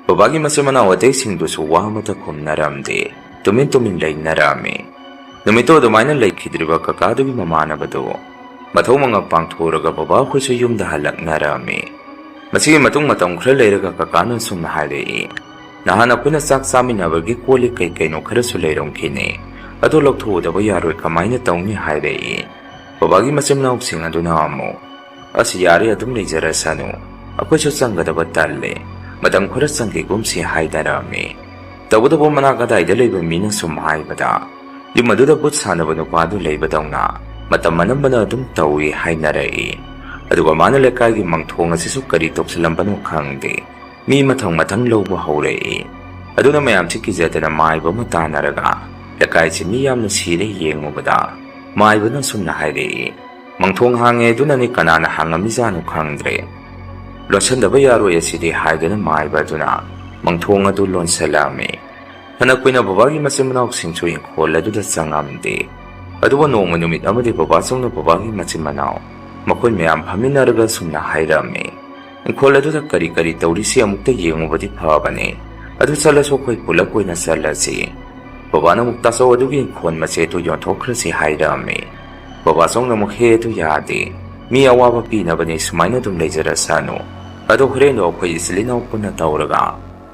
ꯕꯕꯥꯒꯤ ꯃꯆꯤꯟ ꯃꯅꯥꯎ ꯑꯇꯩꯁꯤꯡꯗꯨꯁꯨ ꯋꯥ ꯑꯃꯠꯇ ꯈꯨꯝꯅꯔꯝꯗꯦ꯫ ꯇꯨꯃꯤꯟ ꯇꯨꯃꯤꯟ ꯂꯩꯅꯔꯝꯃꯤ꯫ ꯅꯨꯃꯤꯠꯇꯨ ꯑꯗꯨꯃꯥꯏꯅ ꯂꯩꯈꯤꯗ꯭ꯔꯤꯕ ꯀꯀꯥꯗꯨꯒꯤ ꯃꯃꯥꯟꯅꯕꯗꯨ ꯃꯊꯧ ꯃꯉꯝ ꯄꯥꯡꯊꯣꯛꯎꯔꯒ ꯕꯕꯥ ꯑꯩꯈꯣꯏꯁꯨ ꯌꯨꯝꯗ ꯍꯜꯂꯛꯅꯔꯝꯃꯤ꯫ ꯃꯁꯤꯒꯤ ꯃꯇꯨꯡ ꯃꯇꯝ ꯈꯔ ꯂꯩꯔꯒ ꯀꯀꯥꯅ ꯑꯁꯨꯝꯅ ꯍꯥꯏꯔꯛꯏ, "ꯅꯍꯥꯟ ꯑꯩꯈꯣꯏꯅ ꯆꯥꯛ ꯆꯥꯃꯤꯟꯅꯕꯒꯤ ꯀꯣꯜ ꯂꯤꯛ ꯀꯩ ꯀꯩꯅꯣ ꯈꯔꯁꯨ ꯂꯩꯔꯝꯈꯤꯅꯤ꯫ ꯑꯗꯨ ꯂꯧꯊꯣꯛꯎꯗꯕ ꯌꯥꯔꯣꯏ, ꯀꯃꯥꯏꯅ ꯇꯧꯅꯤ?" ꯍꯥꯏꯔꯛꯏ꯫ ꯕꯕꯥꯒꯤ ꯃꯆꯤꯟ ꯃꯅꯥꯎꯁꯤꯡ ꯑꯗꯨꯅ ꯑꯃꯨꯛ, "ꯑꯁ, ꯌꯥꯔꯦ, ꯑꯗꯨꯝ ꯂꯩꯖꯔꯁꯅꯨ꯫ ꯑꯩꯈꯣꯏꯁꯨ ꯆꯪꯒꯗꯕ ꯇꯜꯂꯦ꯫ ꯃꯇꯝ ꯈꯔ ꯆꯪꯈꯤꯒꯨꯝꯁꯤ" ꯍꯥꯏꯅꯔꯝꯃꯤ꯫ ꯇꯧꯕꯇꯕꯨ ꯃꯅꯥꯛ ꯑꯗꯥꯏꯗ ꯂꯩꯕ ꯃꯤꯅ ꯁꯨꯝ ꯍꯥꯏꯕꯗ, ꯌꯨꯝ ꯑꯗꯨꯗ ꯚꯨꯠ ꯁꯥꯟꯅꯕ ꯅꯨꯄꯥꯗꯨ ꯂꯩꯕꯗꯧꯅ ꯃꯇꯝ ꯑꯅꯝꯕꯅ ꯑꯗꯨꯝ ꯇꯧꯏ ꯍꯥꯏꯅꯔꯛꯏ꯫ ꯑꯗꯨꯒ ꯃꯥꯅ ꯂꯩꯀꯥꯏꯒꯤ ꯃꯪꯊꯣꯡ ꯑꯁꯤꯁꯨ ꯀꯔꯤ ꯇꯧꯁꯤꯜꯂꯝꯕꯅꯣ ꯈꯪꯗꯦ, ꯃꯤ ꯃꯊꯪ ꯃꯊꯪ ꯂꯧꯕ ꯍꯧꯔꯛꯏ꯫ ꯑꯗꯨꯅ ꯃꯌꯥꯝꯁꯤ ꯀꯤꯖꯗꯅ ꯃꯥꯏꯕ ꯑꯃ ꯇꯥꯟꯅꯔꯒ ꯂꯩꯀꯥꯏꯁꯤ ꯃꯤ ꯌꯥꯝꯅ ꯁꯤꯔꯦ ꯌꯦꯡꯉꯨꯕꯗ, ꯃꯥꯏꯕꯅ ꯑꯁꯨꯝꯅ ꯍꯥꯏꯔꯛꯏ, "ꯃꯪꯊꯣꯡ ꯍꯥꯡꯉꯦ, ꯑꯗꯨꯅꯅꯤ, ꯀꯅꯥꯅ ꯍꯥꯡꯉꯝꯃꯤꯖꯥꯠꯅꯣ ꯈꯪꯗ꯭ꯔꯦ꯫ ꯂꯣꯟꯁꯟꯗꯕ ꯌꯥꯔꯣꯏ ꯑꯁꯤꯗꯤ" ꯍꯥꯏꯗꯨꯅ ꯃꯥꯏꯕ ꯑꯗꯨꯅ ꯃꯪꯊꯣꯡ ꯑꯗꯨ ꯂꯣꯟꯁꯜꯂꯛꯑꯝꯃꯤ꯫ ꯐꯅ ꯀꯨꯏꯅ ꯕꯕꯥꯒꯤ ꯃꯆꯤꯟ ꯃꯅꯥꯎꯁꯤꯡꯁꯨ ꯏꯪꯈꯣꯜ ꯑꯗꯨꯗ ꯆꯪꯉꯝꯗꯦ꯫ ꯑꯗꯨꯕꯨ ꯅꯣꯡꯃ ꯅꯨꯃꯤꯠ ꯑꯃꯗꯤ ꯕꯕꯥꯆꯧꯅ ꯕꯕꯥꯒꯤ ꯃꯆꯤꯟ ꯃꯅꯥꯎ ꯃꯈꯣꯏ ꯃꯌꯥꯝ ꯐꯝꯃꯤꯟꯅꯔꯒ ꯁꯨꯝꯅ ꯍꯥꯏꯔꯝꯃꯤ, "ꯏꯪꯈꯣꯜ ꯑꯗꯨꯗ ꯀꯔꯤ ꯀꯔꯤ ꯇꯧꯔꯤꯁꯤ ꯑꯃꯨꯛꯇ ꯌꯦꯡꯉꯨꯕꯗꯤ ꯐꯕꯅꯤ꯫ ꯑꯗꯨ ꯆꯠꯂꯁꯨ ꯑꯩꯈꯣꯏ ꯄꯨꯂꯞ ꯑꯣꯏꯅ ꯆꯠꯂꯁꯤ꯫ ꯕꯕꯥꯅ ꯑꯃꯨꯛ ꯇꯥꯆꯧ ꯑꯗꯨꯒꯤ ꯏꯪꯈꯣꯜ ꯃꯆꯦꯠꯇꯨ ꯌꯣꯟꯊꯣꯛꯈ꯭ꯔꯁꯤ" ꯍꯥꯏꯔꯝꯃꯤ꯫ ꯕꯕꯥꯆꯧꯅ ꯑꯃꯨꯛ, "ꯍꯦ, ꯑꯗꯨ ꯌꯥꯗꯦ꯫ ꯃꯤ ꯑꯋꯥꯕ ꯄꯤꯅꯕꯅꯤ, ꯁꯨꯃꯥꯏꯅ ꯑꯗꯨꯝ ꯂꯩꯖꯔꯁꯅꯨ꯫ ꯑꯗꯣ ꯍꯣꯔꯦꯟꯗꯣ ꯑꯩꯈꯣꯏ ꯏꯆꯤꯜ ꯏꯅꯥꯎ ꯄꯨꯟꯅ ꯇꯧꯔꯒ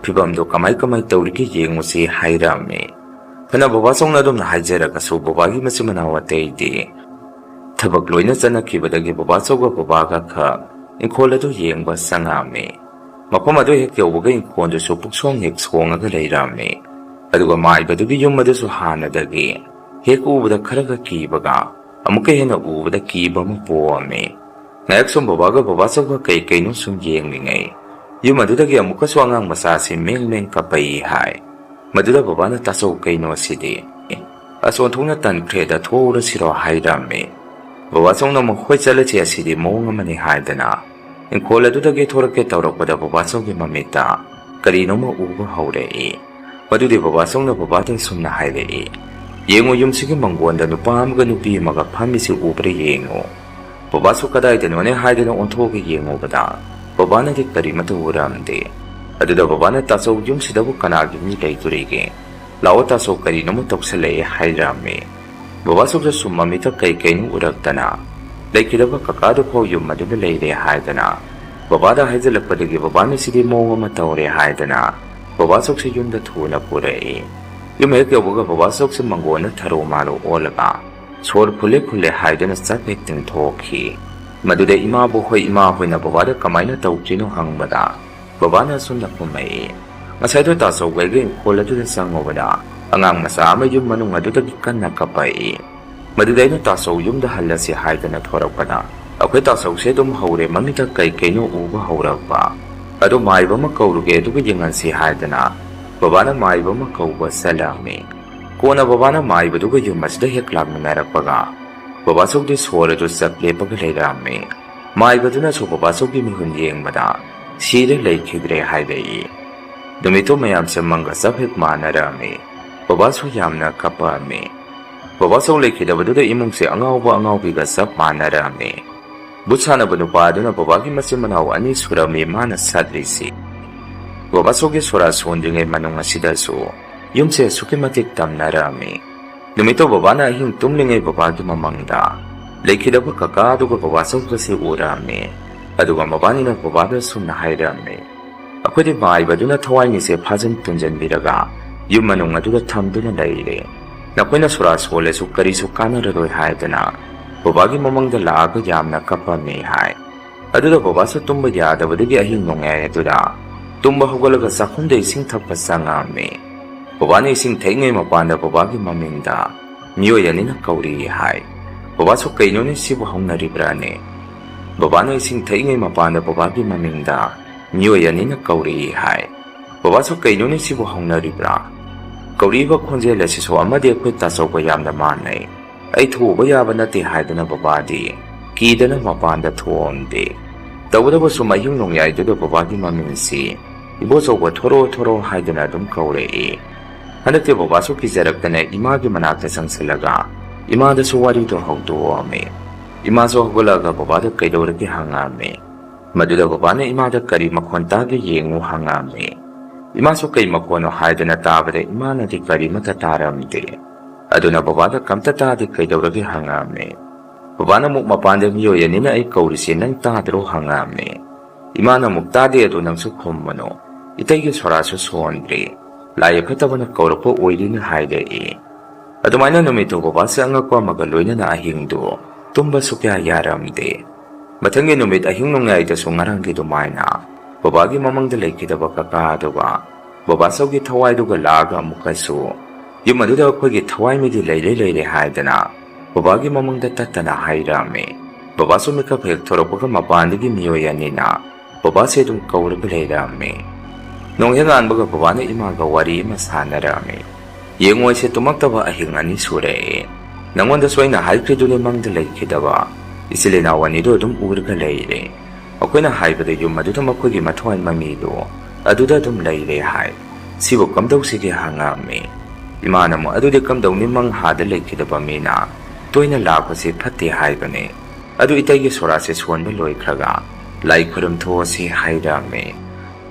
ꯐꯤꯕꯝꯗꯣ ꯀꯃꯥꯏ ꯀꯃꯥꯏ ꯇꯧꯔꯤꯒꯦ ꯌꯦꯡꯉꯨꯁꯤ" ꯍꯥꯏꯔꯝꯃꯤ꯫ ꯐꯅ ꯕꯕꯥꯆꯧꯅ ꯑꯗꯨꯝꯅ ꯍꯥꯏꯖꯔꯒꯁꯨ ꯕꯕꯥꯒꯤ ꯃꯆꯤꯟ ꯃꯅꯥꯎ ꯑꯇꯩꯗꯤ ꯊꯕꯛ ꯂꯣꯏꯅ ꯆꯠꯅꯈꯤꯕꯗꯒꯤ ꯕꯕꯥꯆꯧꯒ ꯕꯕꯥꯒ ꯈꯛ ꯏꯪꯈꯣꯜ ꯑꯗꯨ ꯌꯦꯡꯕ ꯆꯪꯉꯛꯑꯝꯃꯤ꯫ ꯃꯐꯝ ꯑꯗꯨ ꯍꯦꯛ ꯌꯧꯕꯒ ꯏꯪꯈꯣꯜꯗꯨꯁꯨ ꯄꯨꯡꯁꯣꯡ ꯍꯦꯛ ꯁꯣꯡꯉꯒ ꯂꯩꯔꯝꯃꯤ꯫ ꯑꯗꯨꯒ ꯃꯥꯏꯕꯗꯨꯒꯤ ꯌꯨꯝ ꯑꯗꯨꯁꯨ ꯍꯥꯟꯅꯗꯒꯤ ꯍꯦꯛ ꯎꯕꯗ ꯈꯔꯒ ꯀꯤꯕꯒ ꯑꯃꯨꯛꯀ ꯍꯦꯟꯅ ꯎꯕꯗ ꯀꯤꯕ ꯑꯃ ꯄꯣꯛꯑꯝꯃꯤ꯫ ꯉꯥꯏꯍꯥꯛ ꯁꯨꯝ ꯕꯕꯥꯒ ꯕꯕꯥꯆꯧꯒ ꯀꯩ ꯀꯩꯅꯣ ꯁꯨꯝ ꯌꯦꯡꯂꯤꯉꯩ, ꯌꯨꯝ ꯑꯗꯨꯗꯒꯤ ꯑꯃꯨꯛꯀꯁꯨ ꯑꯉꯥꯡ ꯃꯆꯥꯁꯤ ꯃꯦꯡ ꯃꯦꯡ ꯀꯞꯄꯛꯏ ꯍꯥꯏ꯫ ꯃꯗꯨꯗ ꯕꯕꯥꯅ, "ꯇꯥꯆꯧ, ꯀꯩꯅꯣ ꯁꯤꯗꯤ? ꯑꯁ, ꯑꯣꯟꯊꯣꯛꯅ ꯇꯟꯈ꯭ꯔꯦꯗ, ꯊꯣꯛꯎꯔꯁꯤꯔꯣ?" ꯍꯥꯏꯔꯝꯃꯤ꯫ ꯕꯕꯥꯆꯧꯅ ꯑꯃꯨꯛ, "ꯍꯣꯏ, ꯆꯠꯂꯁꯤ, ꯑꯁꯤꯗꯤ ꯃꯑꯣꯡ ꯑꯃꯅꯤ" ꯍꯥꯏꯗꯅ ꯏꯪꯈꯣꯜ ꯑꯗꯨꯗꯒꯤ ꯊꯣꯔꯛꯀꯦ ꯇꯧꯔꯛꯄꯗ ꯕꯕꯥꯆꯧꯒꯤ ꯃꯃꯤꯠꯇ ꯀꯔꯤꯅꯣꯃ ꯎꯕ ꯍꯧꯔꯛꯏ꯫ ꯃꯗꯨꯗꯤ ꯕꯕꯥꯆꯧꯅ ꯕꯕꯥꯗ ꯁꯨꯝꯅ ꯍꯥꯏꯔꯛꯏ, "ꯌꯦꯡꯉꯨ, ꯌꯨꯝꯁꯤꯒꯤ ꯃꯪꯒꯣꯟꯗ ꯅꯨꯄꯥ ꯑꯃꯒ ꯅꯨꯄꯤ ꯑꯃꯒ ꯐꯝꯃꯤꯁꯤ ꯎꯕ꯭ꯔꯥ ꯌꯦꯡꯉꯨ"꯫ ꯕꯕꯥꯁꯨ ꯀꯗꯥꯏꯗꯅꯣꯅꯦ ꯍꯥꯏꯗꯅ ꯑꯣꯟꯊꯣꯛꯑꯒ ꯌꯦꯡꯉꯨꯕꯗ, ꯕꯕꯥꯅꯗꯤ ꯀꯔꯤꯃꯠꯇ ꯎꯔꯝꯗꯦ꯫ ꯑꯗꯨꯗ ꯕꯕꯥꯅ, "ꯇꯥꯆꯧ, ꯌꯨꯝꯁꯤꯗꯕꯨ ꯀꯅꯥꯒꯤ ꯃꯤ ꯂꯩꯗꯣꯔꯤꯒꯦ? ꯂꯥꯛꯑꯣ ꯇꯥꯆꯧ, ꯀꯔꯤꯅꯣꯃ ꯇꯧꯁꯜꯂꯛꯑꯦ" ꯍꯥꯏꯔꯝꯃꯤ꯫ ꯕꯕꯥꯆꯧꯁꯨ ꯁꯨꯝ ꯃꯃꯤꯠꯇ ꯀꯩ ꯀꯩꯅꯣ ꯎꯔꯛꯇꯅ, ꯂꯩꯈꯤꯗꯕ ꯀꯀꯥꯗꯨ ꯐꯥꯎ ꯌꯨꯝ ꯑꯗꯨꯗ ꯂꯩꯔꯦ ꯍꯥꯏꯗꯅ ꯕꯕꯥꯗ ꯍꯥꯏꯖꯤꯜꯂꯛꯄꯗꯒꯤ ꯕꯕꯥꯅ ꯁꯤꯗꯤ ꯃꯑꯣꯡ ꯑꯃ ꯇꯧꯔꯦ ꯍꯥꯏꯗꯅ ꯕꯕꯥꯆꯧꯁꯤ ꯌꯨꯝꯗ ꯊꯨꯅ ꯄꯨꯔꯛꯏ꯫ ꯌꯨꯝ ꯍꯦꯛ ꯌꯧꯕꯒ ꯕꯕꯥꯆꯧꯁꯤ ꯃꯪꯒꯣꯟꯗ ꯊꯔꯣ ꯃꯥꯔꯣ ꯑꯣꯜꯂꯒ ꯁꯣꯔ ꯐꯨꯜꯂꯦ ꯐꯨꯜꯂꯦ ꯍꯥꯏꯗꯨꯅ ꯆꯞ ꯍꯦꯛ ꯇꯤꯡꯊꯣꯛꯈꯤ꯫ ꯃꯗꯨꯗ ꯏꯃꯥꯕꯨ ꯍꯣꯏ, ꯏꯃꯥ ꯍꯣꯏꯅ ꯕꯕꯥꯗ ꯀꯃꯥꯏꯅ ꯇꯧꯗ꯭ꯔꯤꯅꯣ ꯍꯪꯕꯗ ꯕꯕꯥꯅ ꯑꯁꯨꯝꯅ ꯈꯨꯝꯃꯛꯏ, "ꯉꯁꯥꯏꯗꯣ ꯇꯥꯆꯧꯒ ꯑꯩꯒ ꯏꯪꯈꯣꯜ ꯑꯗꯨꯗ ꯆꯪꯉꯨꯕꯗ ꯑꯉꯥꯡ ꯃꯆꯥ ꯑꯃ ꯌꯨꯝ ꯃꯅꯨꯡ ꯑꯗꯨꯗꯒꯤ ꯀꯟꯅ ꯀꯞꯄꯛꯏ"꯫ ꯃꯗꯨꯗ ꯑꯩꯅ ꯇꯥꯆꯧ ꯌꯨꯝꯗ ꯍꯜꯂꯁꯤ ꯍꯥꯏꯗꯅ ꯊꯣꯔꯛꯄꯗ, ꯑꯩꯈꯣꯏ ꯇꯥꯆꯧꯁꯦ ꯑꯗꯨꯝ ꯍꯧꯔꯦ, ꯃꯃꯤꯠꯇ ꯀꯩ ꯀꯩꯅꯣ ꯎꯕ ꯍꯧꯔꯛꯄ꯫ ꯑꯗꯣ ꯃꯥꯏꯕ ꯑꯃ ꯀꯧꯔꯨꯒꯦ, ꯑꯗꯨꯒ ꯌꯦꯡꯍꯟꯁꯤ ꯍꯥꯏꯗꯅ ꯕꯕꯥꯅ ꯃꯥꯏꯕ ꯑꯃ ꯀꯧꯕ ꯆꯠꯂꯝꯃꯤ꯫ ꯀꯣꯟꯅ ꯕꯕꯥꯅ ꯃꯥꯏꯕꯗꯨꯒ ꯌꯨꯝ ꯑꯁꯤꯗ ꯍꯦꯛ ꯂꯥꯛꯃꯤꯟꯅꯔꯛꯄꯒ, ꯕꯕꯥꯆꯧꯗꯤ ꯁꯣꯔ ꯑꯗꯨ ꯆꯞ ꯂꯦꯞꯄꯒ ꯂꯩꯔꯝꯃꯤ꯫ ꯃꯥꯏꯕꯗꯨꯅꯁꯨ ꯕꯕꯥꯆꯧꯒꯤ ꯃꯤꯍꯨꯟ ꯌꯦꯡꯕꯗ, "ꯁꯤꯔꯦ, ꯂꯩꯈꯤꯗ꯭ꯔꯦ" ꯍꯥꯏꯔꯛꯏ꯫ ꯅꯨꯃꯤꯠꯇꯨ ꯃꯌꯥꯝꯁꯦ ꯃꯪꯒ ꯆꯞ ꯍꯦꯛ ꯃꯥꯟꯅꯔꯝꯃꯤ꯫ ꯕꯕꯥꯁꯨ ꯌꯥꯝꯅ ꯀꯞꯄꯛꯑꯝꯃꯤ꯫ ꯕꯕꯥꯆꯧ ꯂꯩꯈꯤꯗꯕꯗꯨꯗ ꯏꯃꯨꯡꯁꯦ ꯑꯉꯥꯎꯕ ꯑꯉꯥꯎꯕꯤꯒ ꯆꯞ ꯃꯥꯟꯅꯔꯝꯃꯤ꯫ ꯚꯨꯠ ꯁꯥꯟꯅꯕ ꯅꯨꯄꯥ ꯑꯗꯨꯅ ꯕꯕꯥꯒꯤ ꯃꯆꯤꯟ ꯃꯅꯥꯎ ꯑꯅꯤ ꯁꯨꯔꯝꯃꯤ ꯃꯥꯅ ꯁꯠꯂꯤꯁꯤ꯫ ꯕꯕꯥꯆꯧꯒꯤ ꯁꯣꯔꯥ ꯁꯣꯟꯗ꯭ꯔꯤꯉꯩ ꯃꯅꯨꯡ ꯑꯁꯤꯗꯁꯨ ꯌꯨꯝꯁꯦ ꯑꯁꯨꯛꯀꯤ ꯃꯇꯤꯛ ꯇꯝꯅꯔꯝꯃꯤ꯫ ꯅꯨꯃꯤꯠꯇꯣ ꯕꯕꯥꯅ ꯑꯍꯤꯡ ꯇꯨꯝꯂꯤꯉꯩ ꯕꯕꯥꯒꯤ ꯃꯃꯪꯗ ꯂꯩꯈꯤꯗꯕ ꯀꯀꯥ ꯑꯗꯨꯒ ꯕꯕꯥꯆꯧꯒꯁꯤ ꯎꯔꯝꯃꯤ꯫ ꯑꯗꯨꯒ ꯃꯕꯥꯅꯤꯅ ꯕꯕꯥꯗ ꯑꯁꯨꯝꯅ ꯍꯥꯏꯔꯝꯃꯤ, "ꯑꯩꯈꯣꯏꯗꯤ ꯃꯥꯏꯕꯗꯨꯅ ꯊꯋꯥꯏꯅꯤꯁꯦ ꯐꯥꯖꯤꯟ ꯄꯨꯟꯖꯟꯕꯤꯔꯒ ꯌꯨꯝ ꯃꯅꯨꯡ ꯑꯗꯨꯗ ꯊꯝꯗꯨꯅ ꯂꯩꯔꯦ꯫ ꯅꯈꯣꯏꯅ ꯁꯣꯔꯥ ꯁꯣꯜꯂꯁꯨ ꯀꯔꯤꯁꯨ ꯀꯥꯟꯅꯔꯔꯣꯏ" ꯍꯥꯏꯗꯅ ꯕꯕꯥꯒꯤ ꯃꯃꯪꯗ ꯂꯥꯛꯑꯒ ꯌꯥꯝꯅ ꯀꯞꯄꯝꯃꯤ ꯍꯥꯏ꯫ ꯑꯗꯨꯗ ꯕꯕꯥꯁꯨ ꯇꯨꯝꯕ ꯌꯥꯗꯕꯗꯒꯤ ꯑꯍꯤꯡ ꯅꯣꯡꯌꯥꯏ ꯑꯗꯨꯗ ꯇꯨꯝꯕ ꯍꯧꯒꯠꯂꯒ ꯆꯥꯛꯈꯨꯝꯗ ꯏꯁꯤꯡ ꯊꯛꯄ ꯆꯪꯉꯛꯑꯝꯃꯤ꯫ ꯕꯕꯥꯅ ꯏꯁꯤꯡ ꯊꯛꯏꯉꯩ ꯃꯄꯥꯟꯗ ꯕꯕꯥꯒꯤ ꯃꯃꯤꯡꯗ ꯃꯤꯑꯣꯏ ꯑꯅꯤꯅ ꯀꯧꯔꯤ ꯍꯥꯏ꯫ ꯕꯕꯥꯁꯨ, "ꯀꯩꯅꯣꯅꯦ, ꯁꯤꯕꯨ ꯍꯧꯅꯔꯤꯕ꯭ꯔꯥꯅꯦ?" ꯕꯕꯥꯅ ꯏꯁꯤꯡ ꯊꯛꯏꯉꯩ ꯃꯄꯥꯟꯗ ꯕꯕꯥꯒꯤ ꯃꯃꯤꯡꯗ ꯃꯤꯑꯣꯏ ꯑꯅꯤꯅ ꯀꯧꯔꯛꯏ ꯍꯥꯏ꯫ ꯕꯕꯥꯁꯨ, "ꯀꯩꯅꯣꯅꯦ ꯁꯤꯕꯨ ꯍꯧꯅꯔꯤꯕ꯭ꯔꯥ? ꯀꯧꯔꯛꯏꯕ ꯈꯣꯟꯖꯦꯜ ꯑꯁꯤꯁꯨ ꯑꯃꯗꯤ ꯑꯩꯈꯣꯏ ꯇꯥꯆꯧꯒ ꯌꯥꯝꯅ ꯃꯥꯟꯅꯩ꯫ ꯑꯩ ꯊꯣꯛꯎꯕ ꯌꯥꯕ ꯅꯠꯇꯦ" ꯍꯥꯏꯗꯨꯅ ꯕꯕꯥꯗꯤ ꯀꯤꯗꯅ ꯃꯄꯥꯟꯗ ꯊꯣꯛꯑꯝꯗꯦ꯫ ꯇꯧꯕꯇꯕꯨ ꯁꯨꯝ ꯑꯍꯤꯡ ꯅꯣꯡꯌꯥꯏꯗꯨꯗ ꯕꯕꯥꯒꯤ ꯃꯃꯤꯡꯁꯤ "ꯏꯕꯣꯆꯧꯕ, ꯊꯣꯔꯛꯑꯣ, ꯊꯣꯔꯛꯑꯣ" ꯍꯥꯏꯗꯨꯅ ꯑꯗꯨꯝ ꯀꯧꯔꯛꯏ꯫ ꯍꯟꯗꯛꯇꯤ ꯕꯕꯥꯁꯨ ꯀꯤꯖꯔꯛꯇꯅ ꯏꯃꯥꯒꯤ ꯃꯅꯥꯛꯇ ꯆꯪꯁꯤꯜꯂꯒ ꯏꯃꯥꯗꯁꯨ ꯋꯥꯔꯤꯗꯣ ꯍꯧꯗꯣꯛꯑꯝꯃꯤ꯫ ꯏꯃꯥꯁꯨ ꯍꯧꯒꯠꯂꯛꯑꯒ ꯕꯕꯥꯗ "ꯀꯩꯗꯧꯔꯒꯦ?" ꯍꯪꯉꯛꯑꯝꯃꯤ꯫ ꯃꯗꯨꯗ ꯕꯕꯥꯅ ꯏꯃꯥꯗ "ꯀꯔꯤ ꯃꯈꯣꯟ ꯇꯥꯒꯦ ꯌꯦꯡꯉꯨ" ꯍꯪꯉꯛꯑꯝꯃꯤ꯫ ꯏꯃꯥꯁꯨ "ꯀꯩ ꯃꯈꯣꯟꯅꯣ?" ꯍꯥꯏꯗꯨꯅ ꯇꯥꯕꯗ ꯏꯃꯥꯅꯗꯤ ꯀꯔꯤꯃꯠꯇ ꯇꯥꯔꯝꯗꯦ꯫ ꯑꯗꯨꯅ ꯕꯕꯥꯗ "ꯀꯝꯇ ꯇꯥꯗꯦ, ꯀꯩꯗꯧꯔꯒꯦ?" ꯍꯪꯉꯛꯑꯝꯃꯤ꯫ ꯕꯕꯥꯅ ꯑꯃꯨꯛ "ꯃꯄꯥꯟꯗ ꯃꯤꯑꯣꯏ ꯑꯅꯤꯅ ꯑꯩ ꯀꯧꯔꯤꯁꯦ ꯅꯪ ꯇꯥꯗ꯭ꯔꯣ?" ꯍꯪꯉꯛꯑꯝꯃꯤ꯫ ꯏꯃꯥꯅ ꯑꯃꯨꯛ "ꯇꯥꯗꯦ, ꯑꯗꯣ ꯅꯪꯁꯨ ꯈꯨꯝꯃꯅꯨ꯫ ꯏꯇꯩꯒꯤ ꯁꯣꯔꯥꯁꯨ ꯁꯣꯟꯗ꯭ꯔꯤ꯫ ꯂꯥꯏ ꯐꯠꯇꯕꯅ ꯀꯧꯔꯛꯄ ꯑꯣꯏꯗꯣꯏꯅꯤ" ꯍꯥꯏꯔꯛꯏ꯫ ꯑꯗꯨꯃꯥꯏꯅ ꯅꯨꯃꯤꯠꯇꯨ ꯕꯕꯥꯁꯦ ꯑꯉꯛꯄ ꯑꯃꯒ ꯂꯣꯏꯅꯅ ꯑꯍꯤꯡꯗꯨ ꯇꯨꯝꯕ ꯁꯨꯛꯌꯥ ꯌꯥꯔꯝꯗꯦ꯫ ꯃꯊꯪꯒꯤ ꯅꯨꯃꯤꯠ ꯑꯍꯤꯡ ꯅꯣꯡꯌꯥꯏꯗꯁꯨ ꯉꯔꯥꯡꯒꯤ ꯑꯗꯨꯃꯥꯏꯅ ꯕꯕꯥꯒꯤ ꯃꯃꯪꯗ ꯂꯩꯈꯤꯗꯕ ꯀꯀꯥ ꯑꯗꯨꯒ ꯕꯕꯥꯆꯧꯒꯤ ꯊꯋꯥꯏꯗꯨꯒ ꯂꯥꯛꯑꯒ ꯑꯃꯨꯛꯀꯁꯨ ꯌꯨꯝ ꯑꯗꯨꯗ ꯑꯩꯈꯣꯏꯒꯤ ꯊꯋꯥꯏ ꯃꯤꯗꯤ ꯂꯩꯔꯦ ꯂꯩꯔꯦ ꯍꯥꯏꯗꯅ ꯕꯕꯥꯒꯤ ꯃꯃꯥꯡꯗ ꯇꯠꯇꯅ ꯍꯥꯏꯔꯛꯑꯝꯃꯤ꯫ ꯕꯕꯥꯁꯨ ꯃꯤꯀꯞ ꯍꯦꯛ ꯊꯣꯔꯛꯄꯒ ꯃꯄꯥꯟꯗꯒꯤ ꯃꯤꯑꯣꯏ ꯑꯅꯤꯅ ꯕꯕꯥꯁꯦ ꯑꯗꯨꯝ ꯀꯧꯔꯒ ꯂꯩꯔꯛꯑꯝꯃꯤ꯫ ꯅꯣꯡ ꯍꯦꯛ ꯉꯥꯟꯕꯒ ꯕꯕꯥꯅ ꯏꯃꯥꯒ ꯋꯥꯔꯤ ꯑꯃ ꯁꯥꯟꯅꯔꯛꯑꯝꯃꯤ꯫ "ꯌꯦꯡꯉꯣ, ꯑꯩꯁꯦ ꯇꯨꯝꯃꯛꯇꯕ ꯑꯍꯤꯡ ꯑꯅꯤ ꯁꯨꯔꯛꯑꯦ꯫ ꯅꯪꯉꯣꯟꯗꯁꯨ ꯑꯩꯅ ꯍꯥꯏꯈ꯭ꯔꯤꯗꯨꯅꯤ, ꯃꯪꯗ ꯂꯩꯈꯤꯗꯕ ꯏꯆꯤꯜ ꯏꯅꯥꯎ ꯑꯅꯤꯗꯣ ꯑꯗꯨꯝ ꯎꯔꯒ ꯂꯩꯔꯦ꯫ ꯃꯈꯣꯏꯅ ꯍꯥꯏꯕꯗ ꯌꯨꯝ ꯑꯗꯨꯗ ꯃꯈꯣꯏꯒꯤ ꯃꯊꯋꯥꯏ ꯃꯃꯤꯗꯣ ꯑꯗꯨꯗ ꯑꯗꯨꯝ ꯂꯩꯔꯦ ꯍꯥꯏ꯫ ꯁꯤꯕꯨ ꯀꯝꯗꯧꯁꯤꯒꯦ?" ꯍꯪꯉꯛꯑꯝꯃꯤ꯫ ꯏꯃꯥꯅ ꯑꯃꯨꯛ, "ꯑꯗꯨꯗꯤ ꯀꯝꯗꯧꯅꯤ, ꯃꯪ ꯍꯥꯗ ꯂꯩꯈꯤꯗꯕ ꯃꯤꯅ ꯇꯣꯏꯅ ꯂꯥꯛꯄꯁꯦ ꯐꯠꯇꯦ ꯍꯥꯏꯕꯅꯦ꯫ ꯑꯗꯨ ꯏꯇꯩꯒꯤ ꯁꯣꯔꯥꯠꯁꯦ ꯁꯣꯟꯕ ꯂꯣꯏꯈ꯭ꯔꯒ ꯂꯥꯏ ꯈꯨꯔꯨꯝ ꯊꯣꯛꯑꯁꯤ" ꯍꯥꯏꯔꯛꯑꯝꯃꯤ꯫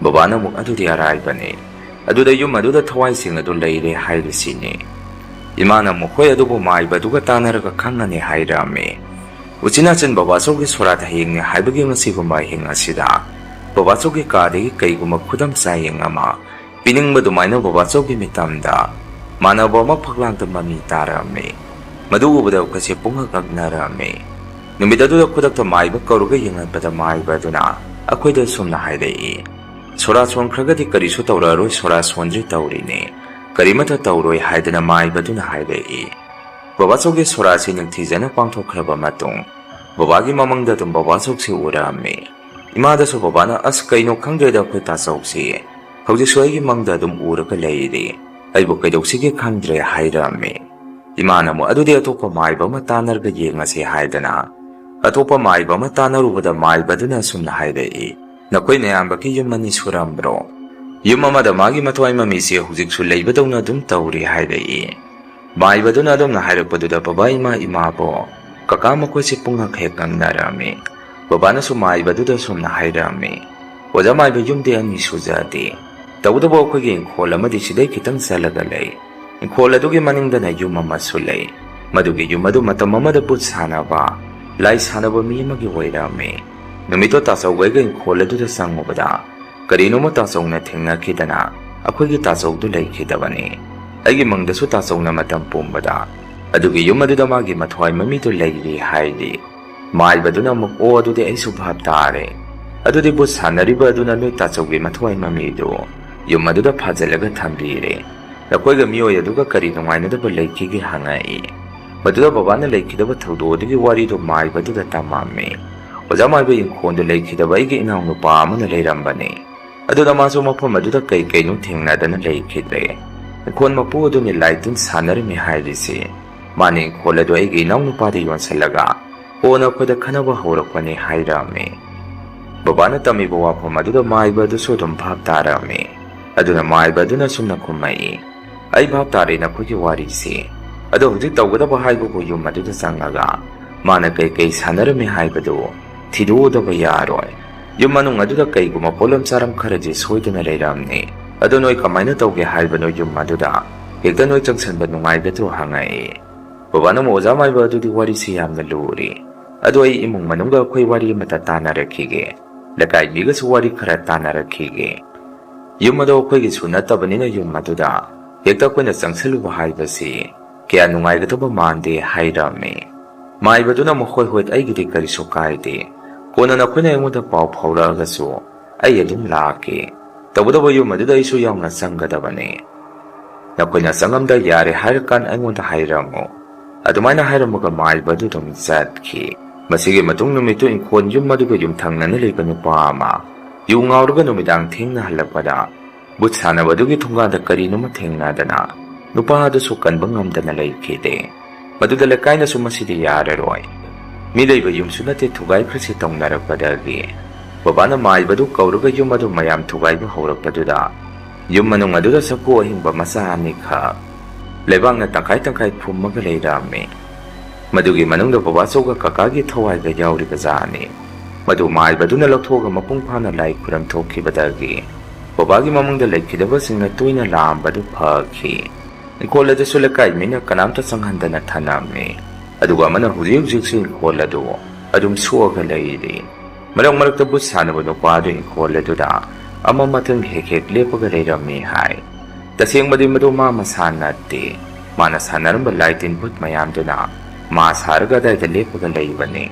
ꯕꯕꯥꯅ ꯑꯃꯨꯛ, "ꯑꯗꯨꯗꯤ ꯑꯔꯥꯏꯕꯅꯦ꯫ ꯑꯗꯨꯗ ꯌꯨꯝ ꯑꯗꯨꯗ ꯊꯋꯥꯏꯁꯤꯡ ꯑꯗꯨ ꯂꯩꯔꯦ ꯍꯥꯏꯔꯤꯁꯤꯅꯤ"꯫ ꯏꯃꯥꯅ ꯑꯃꯨꯛ, "ꯍꯣꯏ, ꯑꯗꯨꯕꯨ ꯃꯥꯏꯕꯗꯨꯒ ꯇꯥꯟꯅꯔꯒ ꯈꯪꯉꯅꯤ" ꯍꯥꯏꯔꯛꯑꯝꯃꯤ꯫ ꯎꯆꯤꯟ ꯅꯥꯆꯤꯟ ꯕꯕꯥꯆꯧꯒꯤ ꯁꯣꯔꯥꯠ ꯍꯌꯦꯡꯅꯤ ꯍꯥꯏꯕꯒꯤ ꯉꯁꯤꯒꯨꯝꯕ ꯑꯍꯤꯡ ꯑꯁꯤꯗ ꯕꯕꯥꯆꯧꯒꯤ ꯀꯥꯗꯒꯤ ꯀꯩꯒꯨꯝꯕ ꯈꯨꯗꯝ ꯆꯥꯌꯦꯡ ꯑꯃ ꯄꯤꯅꯤꯡꯕ ꯑꯗꯨꯃꯥꯏꯅ ꯕꯕꯥꯆꯧꯒꯤ ꯃꯤꯠꯇꯝꯗ ꯃꯥꯟꯅꯕ ꯑꯃ ꯐꯛꯂꯥꯡꯗ ꯃꯃꯤ ꯇꯥꯔꯛꯑꯝꯃꯤ꯫ ꯃꯗꯨ ꯎꯕꯗ ꯑꯩꯈꯣꯏꯁꯦ ꯄꯨꯡꯉꯛ ꯉꯛꯅꯔꯛꯑꯝꯃꯤ꯫ ꯅꯨꯃꯤꯠ ꯑꯗꯨꯗ ꯈꯨꯗꯛꯇ ꯃꯥꯏꯕ ꯀꯧꯔꯒ ꯌꯦꯡꯍꯟꯕꯗ ꯃꯥꯏꯕ ꯑꯗꯨꯅ ꯑꯩꯈꯣꯏꯗ ꯑꯁꯨꯝꯅ ꯍꯥꯏꯔꯛꯏ, "ꯁꯣꯔꯥꯠ ꯁꯣꯟꯈ꯭ꯔꯒꯗꯤ ꯀꯔꯤꯁꯨ ꯇꯧꯔꯛꯑꯔꯣꯏ, ꯁꯣꯔꯥꯠ ꯁꯣꯟꯗ꯭ꯔꯤ ꯇꯧꯔꯤꯅꯦ꯫ ꯀꯔꯤꯃꯠꯇ ꯇꯧꯔꯣꯏ" ꯍꯥꯏꯗꯅ ꯃꯥꯏꯕꯗꯨꯅ ꯍꯥꯏꯔꯛꯏ꯫ ꯕꯕꯥꯆꯧꯒꯤ ꯁꯣꯔꯥꯠꯁꯤ ꯅꯤꯡꯊꯤꯖꯅ ꯄꯥꯡꯊꯣꯛꯈ꯭ꯔꯕ ꯃꯇꯨꯡ ꯕꯕꯥꯒꯤ ꯃꯃꯪꯗ ꯑꯗꯨꯝ ꯕꯕꯥꯆꯧꯁꯤ ꯎꯔꯛꯑꯝꯃꯤ꯫ ꯏꯃꯥꯗꯁꯨ ꯕꯕꯥꯅ, "ꯑꯁ, ꯀꯩꯅꯣ ꯈꯪꯗ꯭ꯔꯦꯗ ꯑꯩꯈꯣꯏ ꯇꯥꯆꯧꯁꯤ꯫ ꯍꯧꯖꯤꯛꯁꯨ ꯑꯩꯒꯤ ꯃꯪꯗ ꯑꯗꯨꯝ ꯎꯔꯒ ꯂꯩꯔꯤ꯫ ꯑꯩꯕꯨ ꯀꯩꯗꯧꯁꯤꯒꯦ ꯈꯪꯗ꯭ꯔꯦ" ꯍꯥꯏꯔꯛꯑꯝꯃꯤ꯫ ꯏꯃꯥꯅ ꯑꯃꯨꯛ, "ꯑꯗꯨꯗꯤ ꯑꯇꯣꯞꯄ ꯃꯥꯏꯕ ꯑꯃ ꯇꯥꯟꯅꯔꯒ ꯌꯦꯡꯉꯁꯤ" ꯍꯥꯏꯗꯅ ꯑꯇꯣꯞꯄ ꯃꯥꯏꯕ ꯑꯃ ꯇꯥꯟꯅꯔꯨꯕꯗ ꯃꯥꯏꯕꯗꯨꯅ ꯑꯁꯨꯝꯅ ꯍꯥꯏꯔꯛꯏ, "ꯅꯈꯣꯏ ꯅꯌꯥꯝꯕꯒꯤ ꯌꯨꯝ ꯑꯅꯤ ꯁꯨꯔꯝꯕ꯭ꯔꯣ? ꯌꯨꯝ ꯑꯃꯗ ꯃꯥꯒꯤ ꯃꯊꯋꯥꯏ ꯃꯃꯤꯁꯦ ꯍꯧꯖꯤꯛꯁꯨ ꯂꯩꯕꯗꯧꯅ ꯑꯗꯨꯝ ꯇꯧꯔꯤ" ꯍꯥꯏꯔꯛꯏ꯫ ꯃꯥꯏꯕꯗꯨꯅ ꯑꯗꯨꯝꯅ ꯍꯥꯏꯔꯛꯄꯗꯨꯗ ꯕꯕꯥ, ꯏꯃꯥ, ꯏꯃꯥꯕꯣ, ꯀꯀꯥ ꯃꯈꯣꯏꯁꯦ ꯄꯨꯡꯉꯛ ꯍꯦꯛ ꯉꯛꯅꯔꯝꯃꯤ꯫ ꯕꯕꯥꯅꯁꯨ ꯃꯥꯏꯕꯗꯨꯗ ꯑꯁꯨꯝꯅ ꯍꯥꯏꯔꯛꯑꯝꯃꯤ, "ꯑꯣꯖꯥ ꯃꯥꯏꯕ, ꯌꯨꯝꯗꯤ ꯑꯅꯤ ꯁꯨꯖꯗꯦ꯫ ꯇꯧꯕꯇꯕꯨ ꯑꯩꯈꯣꯏꯒꯤ ꯏꯪꯈꯣꯜ ꯑꯃꯗꯤ ꯁꯤꯗꯩ ꯈꯤꯇꯪ ꯆꯠꯂꯒ ꯂꯩ꯫ ꯏꯪꯈꯣꯜ ꯑꯗꯨꯒꯤ ꯃꯅꯤꯡꯗꯅ ꯌꯨꯝ ꯑꯃꯁꯨ ꯂꯩ꯫ ꯃꯗꯨꯒꯤ ꯌꯨꯝ ꯑꯗꯨ ꯃꯇꯝ ꯑꯃꯗ ꯕꯨꯠ ꯁꯥꯟꯅꯕ, ꯂꯥꯏ ꯁꯥꯟꯅꯕ ꯃꯤ ꯑꯃꯒꯤ ꯑꯣꯏꯔꯝꯃꯤ꯫ ꯅꯨꯃꯤꯠꯇꯣ ꯇꯥꯆꯧꯒ ꯑꯩꯒ ꯏꯪꯈꯣꯜ ꯑꯗꯨꯗ ꯆꯪꯉꯨꯕꯗ ꯀꯔꯤꯅꯣꯃ ꯇꯥꯆꯧꯅ ꯊꯦꯡꯅꯈꯤꯗꯅ ꯑꯩꯈꯣꯏꯒꯤ ꯇꯥꯆꯧꯗꯨ ꯂꯩꯈꯤꯗꯕꯅꯤ꯫ ꯑꯩꯒꯤ ꯃꯪꯗꯁꯨ ꯇꯥꯆꯧꯅ ꯃꯇꯝ ꯄꯨꯝꯕꯗ ꯑꯗꯨꯒꯤ ꯌꯨꯝ ꯑꯗꯨꯗ ꯃꯥꯒꯤ ꯃꯊꯋꯥꯏ ꯃꯃꯤꯗꯨ ꯂꯩꯔꯤ" ꯍꯥꯏꯔꯤ꯫ ꯃꯥꯏꯕꯗꯨꯅ ꯑꯃꯨꯛ, "ꯑꯣ, ꯑꯗꯨꯗꯤ ꯑꯩꯁꯨ ꯚꯥꯞ ꯇꯥꯔꯦ꯫ ꯑꯗꯨꯗꯤ ꯕꯨꯠ ꯁꯥꯟꯅꯔꯤꯕ ꯑꯗꯨꯅ ꯅꯣꯏ ꯇꯥꯆꯧꯒꯤ ꯃꯊꯋꯥꯏ ꯃꯃꯤꯗꯨ ꯌꯨꯝ ꯑꯗꯨꯗ ꯐꯥꯖꯤꯜꯂꯒ ꯊꯝꯕꯤꯔꯦ꯫ ꯅꯈꯣꯏꯒ ꯃꯤꯑꯣꯏ ꯑꯗꯨꯒ ꯀꯔꯤ ꯅꯨꯡꯉꯥꯏꯅꯗꯕ ꯂꯩꯈꯤꯒꯦ?" ꯍꯪꯉꯛꯏ꯫ ꯃꯗꯨꯗ ꯕꯕꯥꯅ ꯂꯩꯈꯤꯗꯕ ꯊꯧꯗꯣꯛ ꯑꯗꯨꯒꯤ ꯋꯥꯔꯤꯗꯨ ꯃꯥꯏꯕꯗꯨꯗ ꯇꯝꯃꯝꯃꯤ꯫ ꯑꯣꯖꯥ ꯃꯥꯏꯕ, ꯏꯪꯈꯣꯜꯗꯨ ꯂꯩꯈꯤꯗꯕ ꯑꯩꯒꯤ ꯏꯅꯥꯎꯅꯨꯄꯥ ꯑꯃꯅ ꯂꯩꯔꯝꯕꯅꯤ꯫ ꯑꯗꯨꯅ ꯃꯥꯁꯨ ꯃꯐꯝ ꯑꯗꯨꯗ ꯀꯩ ꯀꯩꯅꯣ ꯊꯦꯡꯅꯗꯅ ꯂꯩꯈꯤꯗ꯭ꯔꯦ꯫ ꯏꯪꯈꯣꯜ ꯃꯄꯨ ꯑꯗꯨꯅꯤ ꯂꯥꯏ ꯇꯤꯟ ꯁꯥꯟꯅꯔꯝꯃꯤ ꯍꯥꯏꯔꯤꯁꯤ꯫ ꯃꯥꯅ ꯏꯪꯈꯣꯜ ꯑꯗꯨ ꯑꯩꯒꯤ ꯏꯅꯥꯎꯅꯨꯄꯥꯗ ꯌꯣꯟꯁꯤꯜꯂꯒ ꯀꯣꯟꯅ ꯑꯩꯈꯣꯏꯗ ꯈꯠꯅꯕ ꯍꯧꯔꯛꯄꯅꯤ ꯍꯥꯏꯔꯝꯃꯤ꯫ ꯕꯕꯥꯅ ꯇꯝꯃꯤꯕ ꯋꯥꯐꯝ ꯑꯗꯨꯗ ꯃꯥꯏꯕ ꯑꯗꯨꯁꯨ ꯑꯗꯨꯝ ꯚꯥꯞ ꯇꯥꯔꯝꯃꯤ꯫ ꯑꯗꯨꯅ ꯃꯥꯏꯕ ꯑꯗꯨꯅ ꯁꯨꯝꯅ ꯈꯨꯝꯃꯛꯏ, "ꯑꯩ ꯚꯥꯞ ꯇꯥꯔꯦ ꯅꯈꯣꯏꯒꯤ ꯋꯥꯔꯤꯁꯤ꯫ ꯑꯗꯣ ꯍꯧꯖꯤꯛ ꯇꯧꯒꯗꯕ ꯍꯥꯏꯕꯕꯨ ꯌꯨꯝ ꯑꯗꯨꯗ ꯆꯪꯉꯒ ꯃꯥꯅ ꯀꯩ ꯀꯩ ꯁꯥꯟꯅꯔꯝꯃꯤ ꯍꯥꯏꯕꯗꯨ ꯊꯤꯗꯣꯛꯎꯗꯕ ꯌꯥꯔꯣꯏ꯫ ꯌꯨꯝ ꯃꯅꯨꯡ ꯑꯗꯨꯗ ꯀꯩꯒꯨꯝꯕ ꯄꯣꯠꯂꯝ ꯆꯥꯔꯝ ꯈꯔꯗꯤ ꯁꯣꯏꯗꯅ ꯂꯩꯔꯝꯅꯤ꯫ ꯑꯗꯣ ꯅꯣꯏ ꯀꯃꯥꯏꯅ ꯇꯧꯒꯦ ꯍꯥꯏꯕꯅꯣ? ꯌꯨꯝ ꯑꯗꯨꯗ ꯍꯦꯛꯇ ꯅꯣꯏ ꯆꯪꯁꯟꯕ ꯅꯨꯡꯉꯥꯏꯒꯗ꯭ꯔꯣ?" ꯍꯪꯉꯛꯏ꯫ ꯕꯕꯥꯅ ꯑꯃꯨꯛ, "ꯑꯣꯖꯥ ꯃꯥꯏꯕ, ꯑꯗꯨꯗꯤ ꯋꯥꯔꯤꯁꯤ ꯌꯥꯝꯅ ꯂꯨꯔꯤ꯫ ꯑꯗꯣ ꯑꯩ ꯏꯃꯨꯡ ꯃꯅꯨꯡꯒ ꯑꯩꯈꯣꯏ ꯋꯥꯔꯤ ꯑꯃꯠꯇ ꯇꯥꯟꯅꯔꯛꯈꯤꯒꯦ꯫ ꯂꯩꯀꯥꯏ ꯃꯤꯒꯁꯨ ꯋꯥꯔꯤ ꯈꯔ ꯇꯥꯟꯅꯔꯛꯈꯤꯒꯦ꯫ ꯌꯨꯝ ꯑꯗꯣ ꯑꯩꯈꯣꯏꯒꯤꯁꯨ ꯅꯠꯇꯕꯅꯤꯅ ꯌꯨꯝ ꯑꯗꯨꯗ ꯍꯦꯛꯇ ꯑꯩꯈꯣꯏꯅ ꯆꯪꯁꯤꯜꯂꯨꯕ ꯍꯥꯏꯕꯁꯤ ꯀꯌꯥ ꯅꯨꯡꯉꯥꯏꯒꯗꯕ ꯃꯥꯟꯗꯦ" ꯍꯥꯏꯔꯝꯃꯤ꯫ ꯃꯥꯏꯕꯗꯨꯅ ꯑꯃꯨꯛ, "ꯍꯣꯏ ꯍꯣꯏ, ꯑꯩꯒꯤꯗꯤ ꯀꯔꯤꯁꯨ ꯀꯥꯏꯗꯦ꯫ ꯀꯣꯟꯅ ꯅꯈꯣꯏꯅ ꯑꯩꯉꯣꯟꯗ ꯄꯥꯎ ꯐꯥꯎꯔꯛꯑꯒꯁꯨ ꯑꯩ ꯑꯗꯨꯝ ꯂꯥꯛꯀꯦ꯫ ꯇꯧꯕꯇꯕꯨ ꯌꯨꯝ ꯑꯗꯨꯗ ꯑꯩꯁꯨ ꯌꯥꯎꯅ ꯆꯪꯒꯗꯕꯅꯤ꯫ ꯅꯈꯣꯏꯅ ꯆꯪꯉꯝꯗꯥꯏ ꯌꯥꯔꯦ ꯍꯥꯏꯔꯀꯥꯟꯗ ꯑꯩꯉꯣꯟꯗ ꯍꯥꯏꯔꯝꯃꯨ"꯫ ꯑꯗꯨꯃꯥꯏꯅ ꯍꯥꯏꯔꯝꯃꯒ ꯃꯥꯏꯕꯗꯨ ꯑꯗꯨꯝ ꯆꯠꯈꯤ꯫ ꯃꯁꯤꯒꯤ ꯃꯇꯨꯡ ꯅꯨꯃꯤꯠꯇꯨ ꯏꯪꯈꯣꯜ ꯌꯨꯝ ꯑꯗꯨꯒ ꯌꯨꯝꯊꯪꯅꯅ ꯂꯩꯕ ꯅꯨꯄꯥ ꯑꯃ ꯌꯨ ꯉꯥꯎꯔꯒ ꯅꯨꯃꯤꯗꯥꯡ ꯊꯦꯡꯅ ꯍꯜꯂꯛꯄꯗ ꯕꯨꯠ ꯁꯥꯟꯅꯕꯗꯨꯒꯤ ꯊꯣꯡꯒꯥꯟꯗ ꯀꯔꯤꯅꯣꯃ ꯊꯦꯡꯅꯗꯅ ꯅꯨꯄꯥ ꯑꯗꯨꯁꯨ ꯀꯟꯕ ꯉꯝꯗꯅ ꯂꯩꯈꯤꯗꯦ꯫ ꯃꯗꯨꯗ ꯂꯩꯀꯥꯏꯅꯁꯨ "ꯃꯁꯤꯗꯤ ꯌꯥꯔꯔꯣꯏ, ꯃꯤ ꯂꯩꯕ ꯌꯨꯝꯁꯨ ꯅꯠꯇꯦ" ꯊꯨꯒꯥꯏꯈ꯭ꯔꯁꯤ ꯇꯧꯅꯔꯛꯄꯗꯒꯤ ꯕꯕꯥꯅ ꯃꯥꯏꯕꯗꯨ ꯀꯧꯔꯒ ꯌꯨꯝ ꯑꯗꯨ ꯃꯌꯥꯝ ꯊꯨꯒꯥꯏꯕ ꯍꯧꯔꯛꯄꯗꯨꯗ ꯌꯨꯝ ꯃꯅꯨꯡ ꯑꯗꯨꯗ ꯆꯐꯨ ꯑꯍꯤꯡꯕ ꯃꯆꯥ ꯑꯅꯤꯈꯛ ꯂꯩꯕꯥꯛꯅ ꯇꯪꯈꯥꯏ ꯇꯪꯈꯥꯏ ꯐꯨꯝꯃꯒ ꯂꯩꯔꯝꯃꯤ꯫ ꯃꯗꯨꯒꯤ ꯃꯅꯨꯡꯗ ꯕꯕꯥꯆꯧꯒ ꯀꯀꯥꯒꯤ ꯊꯋꯥꯏꯒ ꯌꯥꯎꯔꯤꯕꯖꯥꯠꯅꯤ꯫ ꯃꯗꯨ ꯃꯥꯏꯕꯗꯨꯅ ꯂꯧꯊꯣꯛꯑꯒ ꯃꯄꯨꯡ ꯐꯥꯅ ꯂꯥꯏ ꯈꯨꯔꯝ ꯊꯣꯛꯈꯤꯕꯗꯒꯤ ꯕꯕꯥꯒꯤ ꯃꯃꯪꯗ ꯂꯩꯈꯤꯗꯕꯁꯤꯡꯅ ꯇꯣꯏꯅ ꯂꯥꯛꯑꯝꯕꯗꯨ ꯐꯈꯤ꯫ ꯏꯪꯈꯣꯜ ꯑꯗꯨꯁꯨ ꯂꯩꯀꯥꯏ ꯃꯤꯅ ꯀꯅꯥꯝꯇ ꯆꯪꯍꯟꯗꯅ ꯊꯅꯝꯃꯤ꯫ ꯑꯗꯨꯒ ꯑꯃꯅ ꯍꯧꯖꯤꯛ ꯍꯧꯖꯤꯛꯁꯨ ꯏꯪꯈꯣꯜ ꯑꯗꯨ ꯑꯗꯨꯝ ꯁꯣꯛꯑꯒ ꯂꯩꯔꯤ꯫ ꯃꯔꯛ ꯃꯔꯛꯇ ꯕꯨꯠ ꯁꯥꯟꯅꯕ ꯅꯨꯄꯥ ꯑꯗꯨ ꯏꯪꯈꯣꯜ ꯑꯗꯨꯗ ꯑꯃ ꯃꯊꯪ ꯍꯦꯛ ꯍꯦꯛ ꯂꯦꯞꯄꯒ ꯂꯩꯔꯝꯃꯤ ꯍꯥꯏ꯫ ꯇꯁꯦꯡꯕꯗꯤ ꯃꯗꯨ ꯃꯥ ꯃꯁꯥ ꯅꯠꯇꯦ꯫ ꯃꯥꯅ ꯁꯥꯟꯅꯔꯝꯕ ꯂꯥꯏ ꯇꯤꯟ ꯚꯨꯠ ꯃꯌꯥꯝꯗꯨꯅ ꯃꯥ ꯁꯥꯔꯒ ꯑꯗꯥꯏꯗ ꯂꯦꯞꯄꯒ ꯂꯩꯕꯅꯤ꯫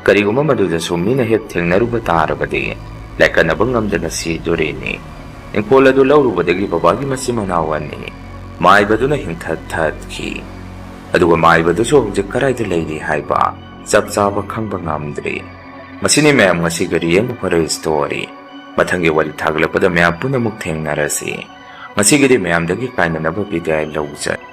ꯀꯔꯤꯒꯨꯝꯕ ꯃꯗꯨꯗꯁꯨ ꯃꯤꯅ ꯍꯦꯛ ꯊꯦꯡꯅꯔꯨꯕ ꯇꯥꯔꯕꯗꯤ ꯂꯥꯏꯀꯠꯅꯕ ꯉꯝꯗꯅ ꯁꯤꯗꯣꯔꯤꯅꯤ꯫ ꯏꯪꯈꯣꯜ ꯑꯗꯨ ꯂꯧꯔꯨꯕꯗꯒꯤ ꯕꯕꯥꯒꯤ ꯃꯆꯤꯟ ꯃꯅꯥꯎ ꯑꯅꯤ ꯃꯥꯏꯕꯗꯨꯅ ꯍꯤꯡꯊꯠ ꯊꯠꯈꯤ꯫ ꯑꯗꯨꯒ ꯃꯥꯏꯕꯗꯨꯁꯨ ꯍꯧꯖꯤꯛ ꯀꯗꯥꯏꯗ ꯂꯩꯔꯤ ꯍꯥꯏꯕ ꯆꯞ ꯆꯥꯕ ꯈꯪꯕ ꯉꯝꯗ꯭ꯔꯤ꯫ ꯃꯁꯤꯅꯤ ꯃꯌꯥꯝ ꯉꯁꯤꯒꯤ ꯔꯤꯌꯦꯜ ꯍꯣꯔꯔ ꯁ꯭ꯇꯣꯔꯤ꯫ ꯃꯊꯪꯒꯤ ꯋꯥꯔꯤ ꯊꯥꯒꯠꯂꯛꯄꯗ ꯃꯌꯥꯝ ꯄꯨꯝꯅꯃꯛ ꯊꯦꯡꯅꯔꯁꯤ꯫ ꯉꯁꯤꯒꯤꯗꯤ ꯃꯌꯥꯝꯗꯒꯤ ꯀꯥꯏꯅꯅꯕ ꯕꯤꯗꯥꯏ ꯂꯧꯖꯔꯦ꯫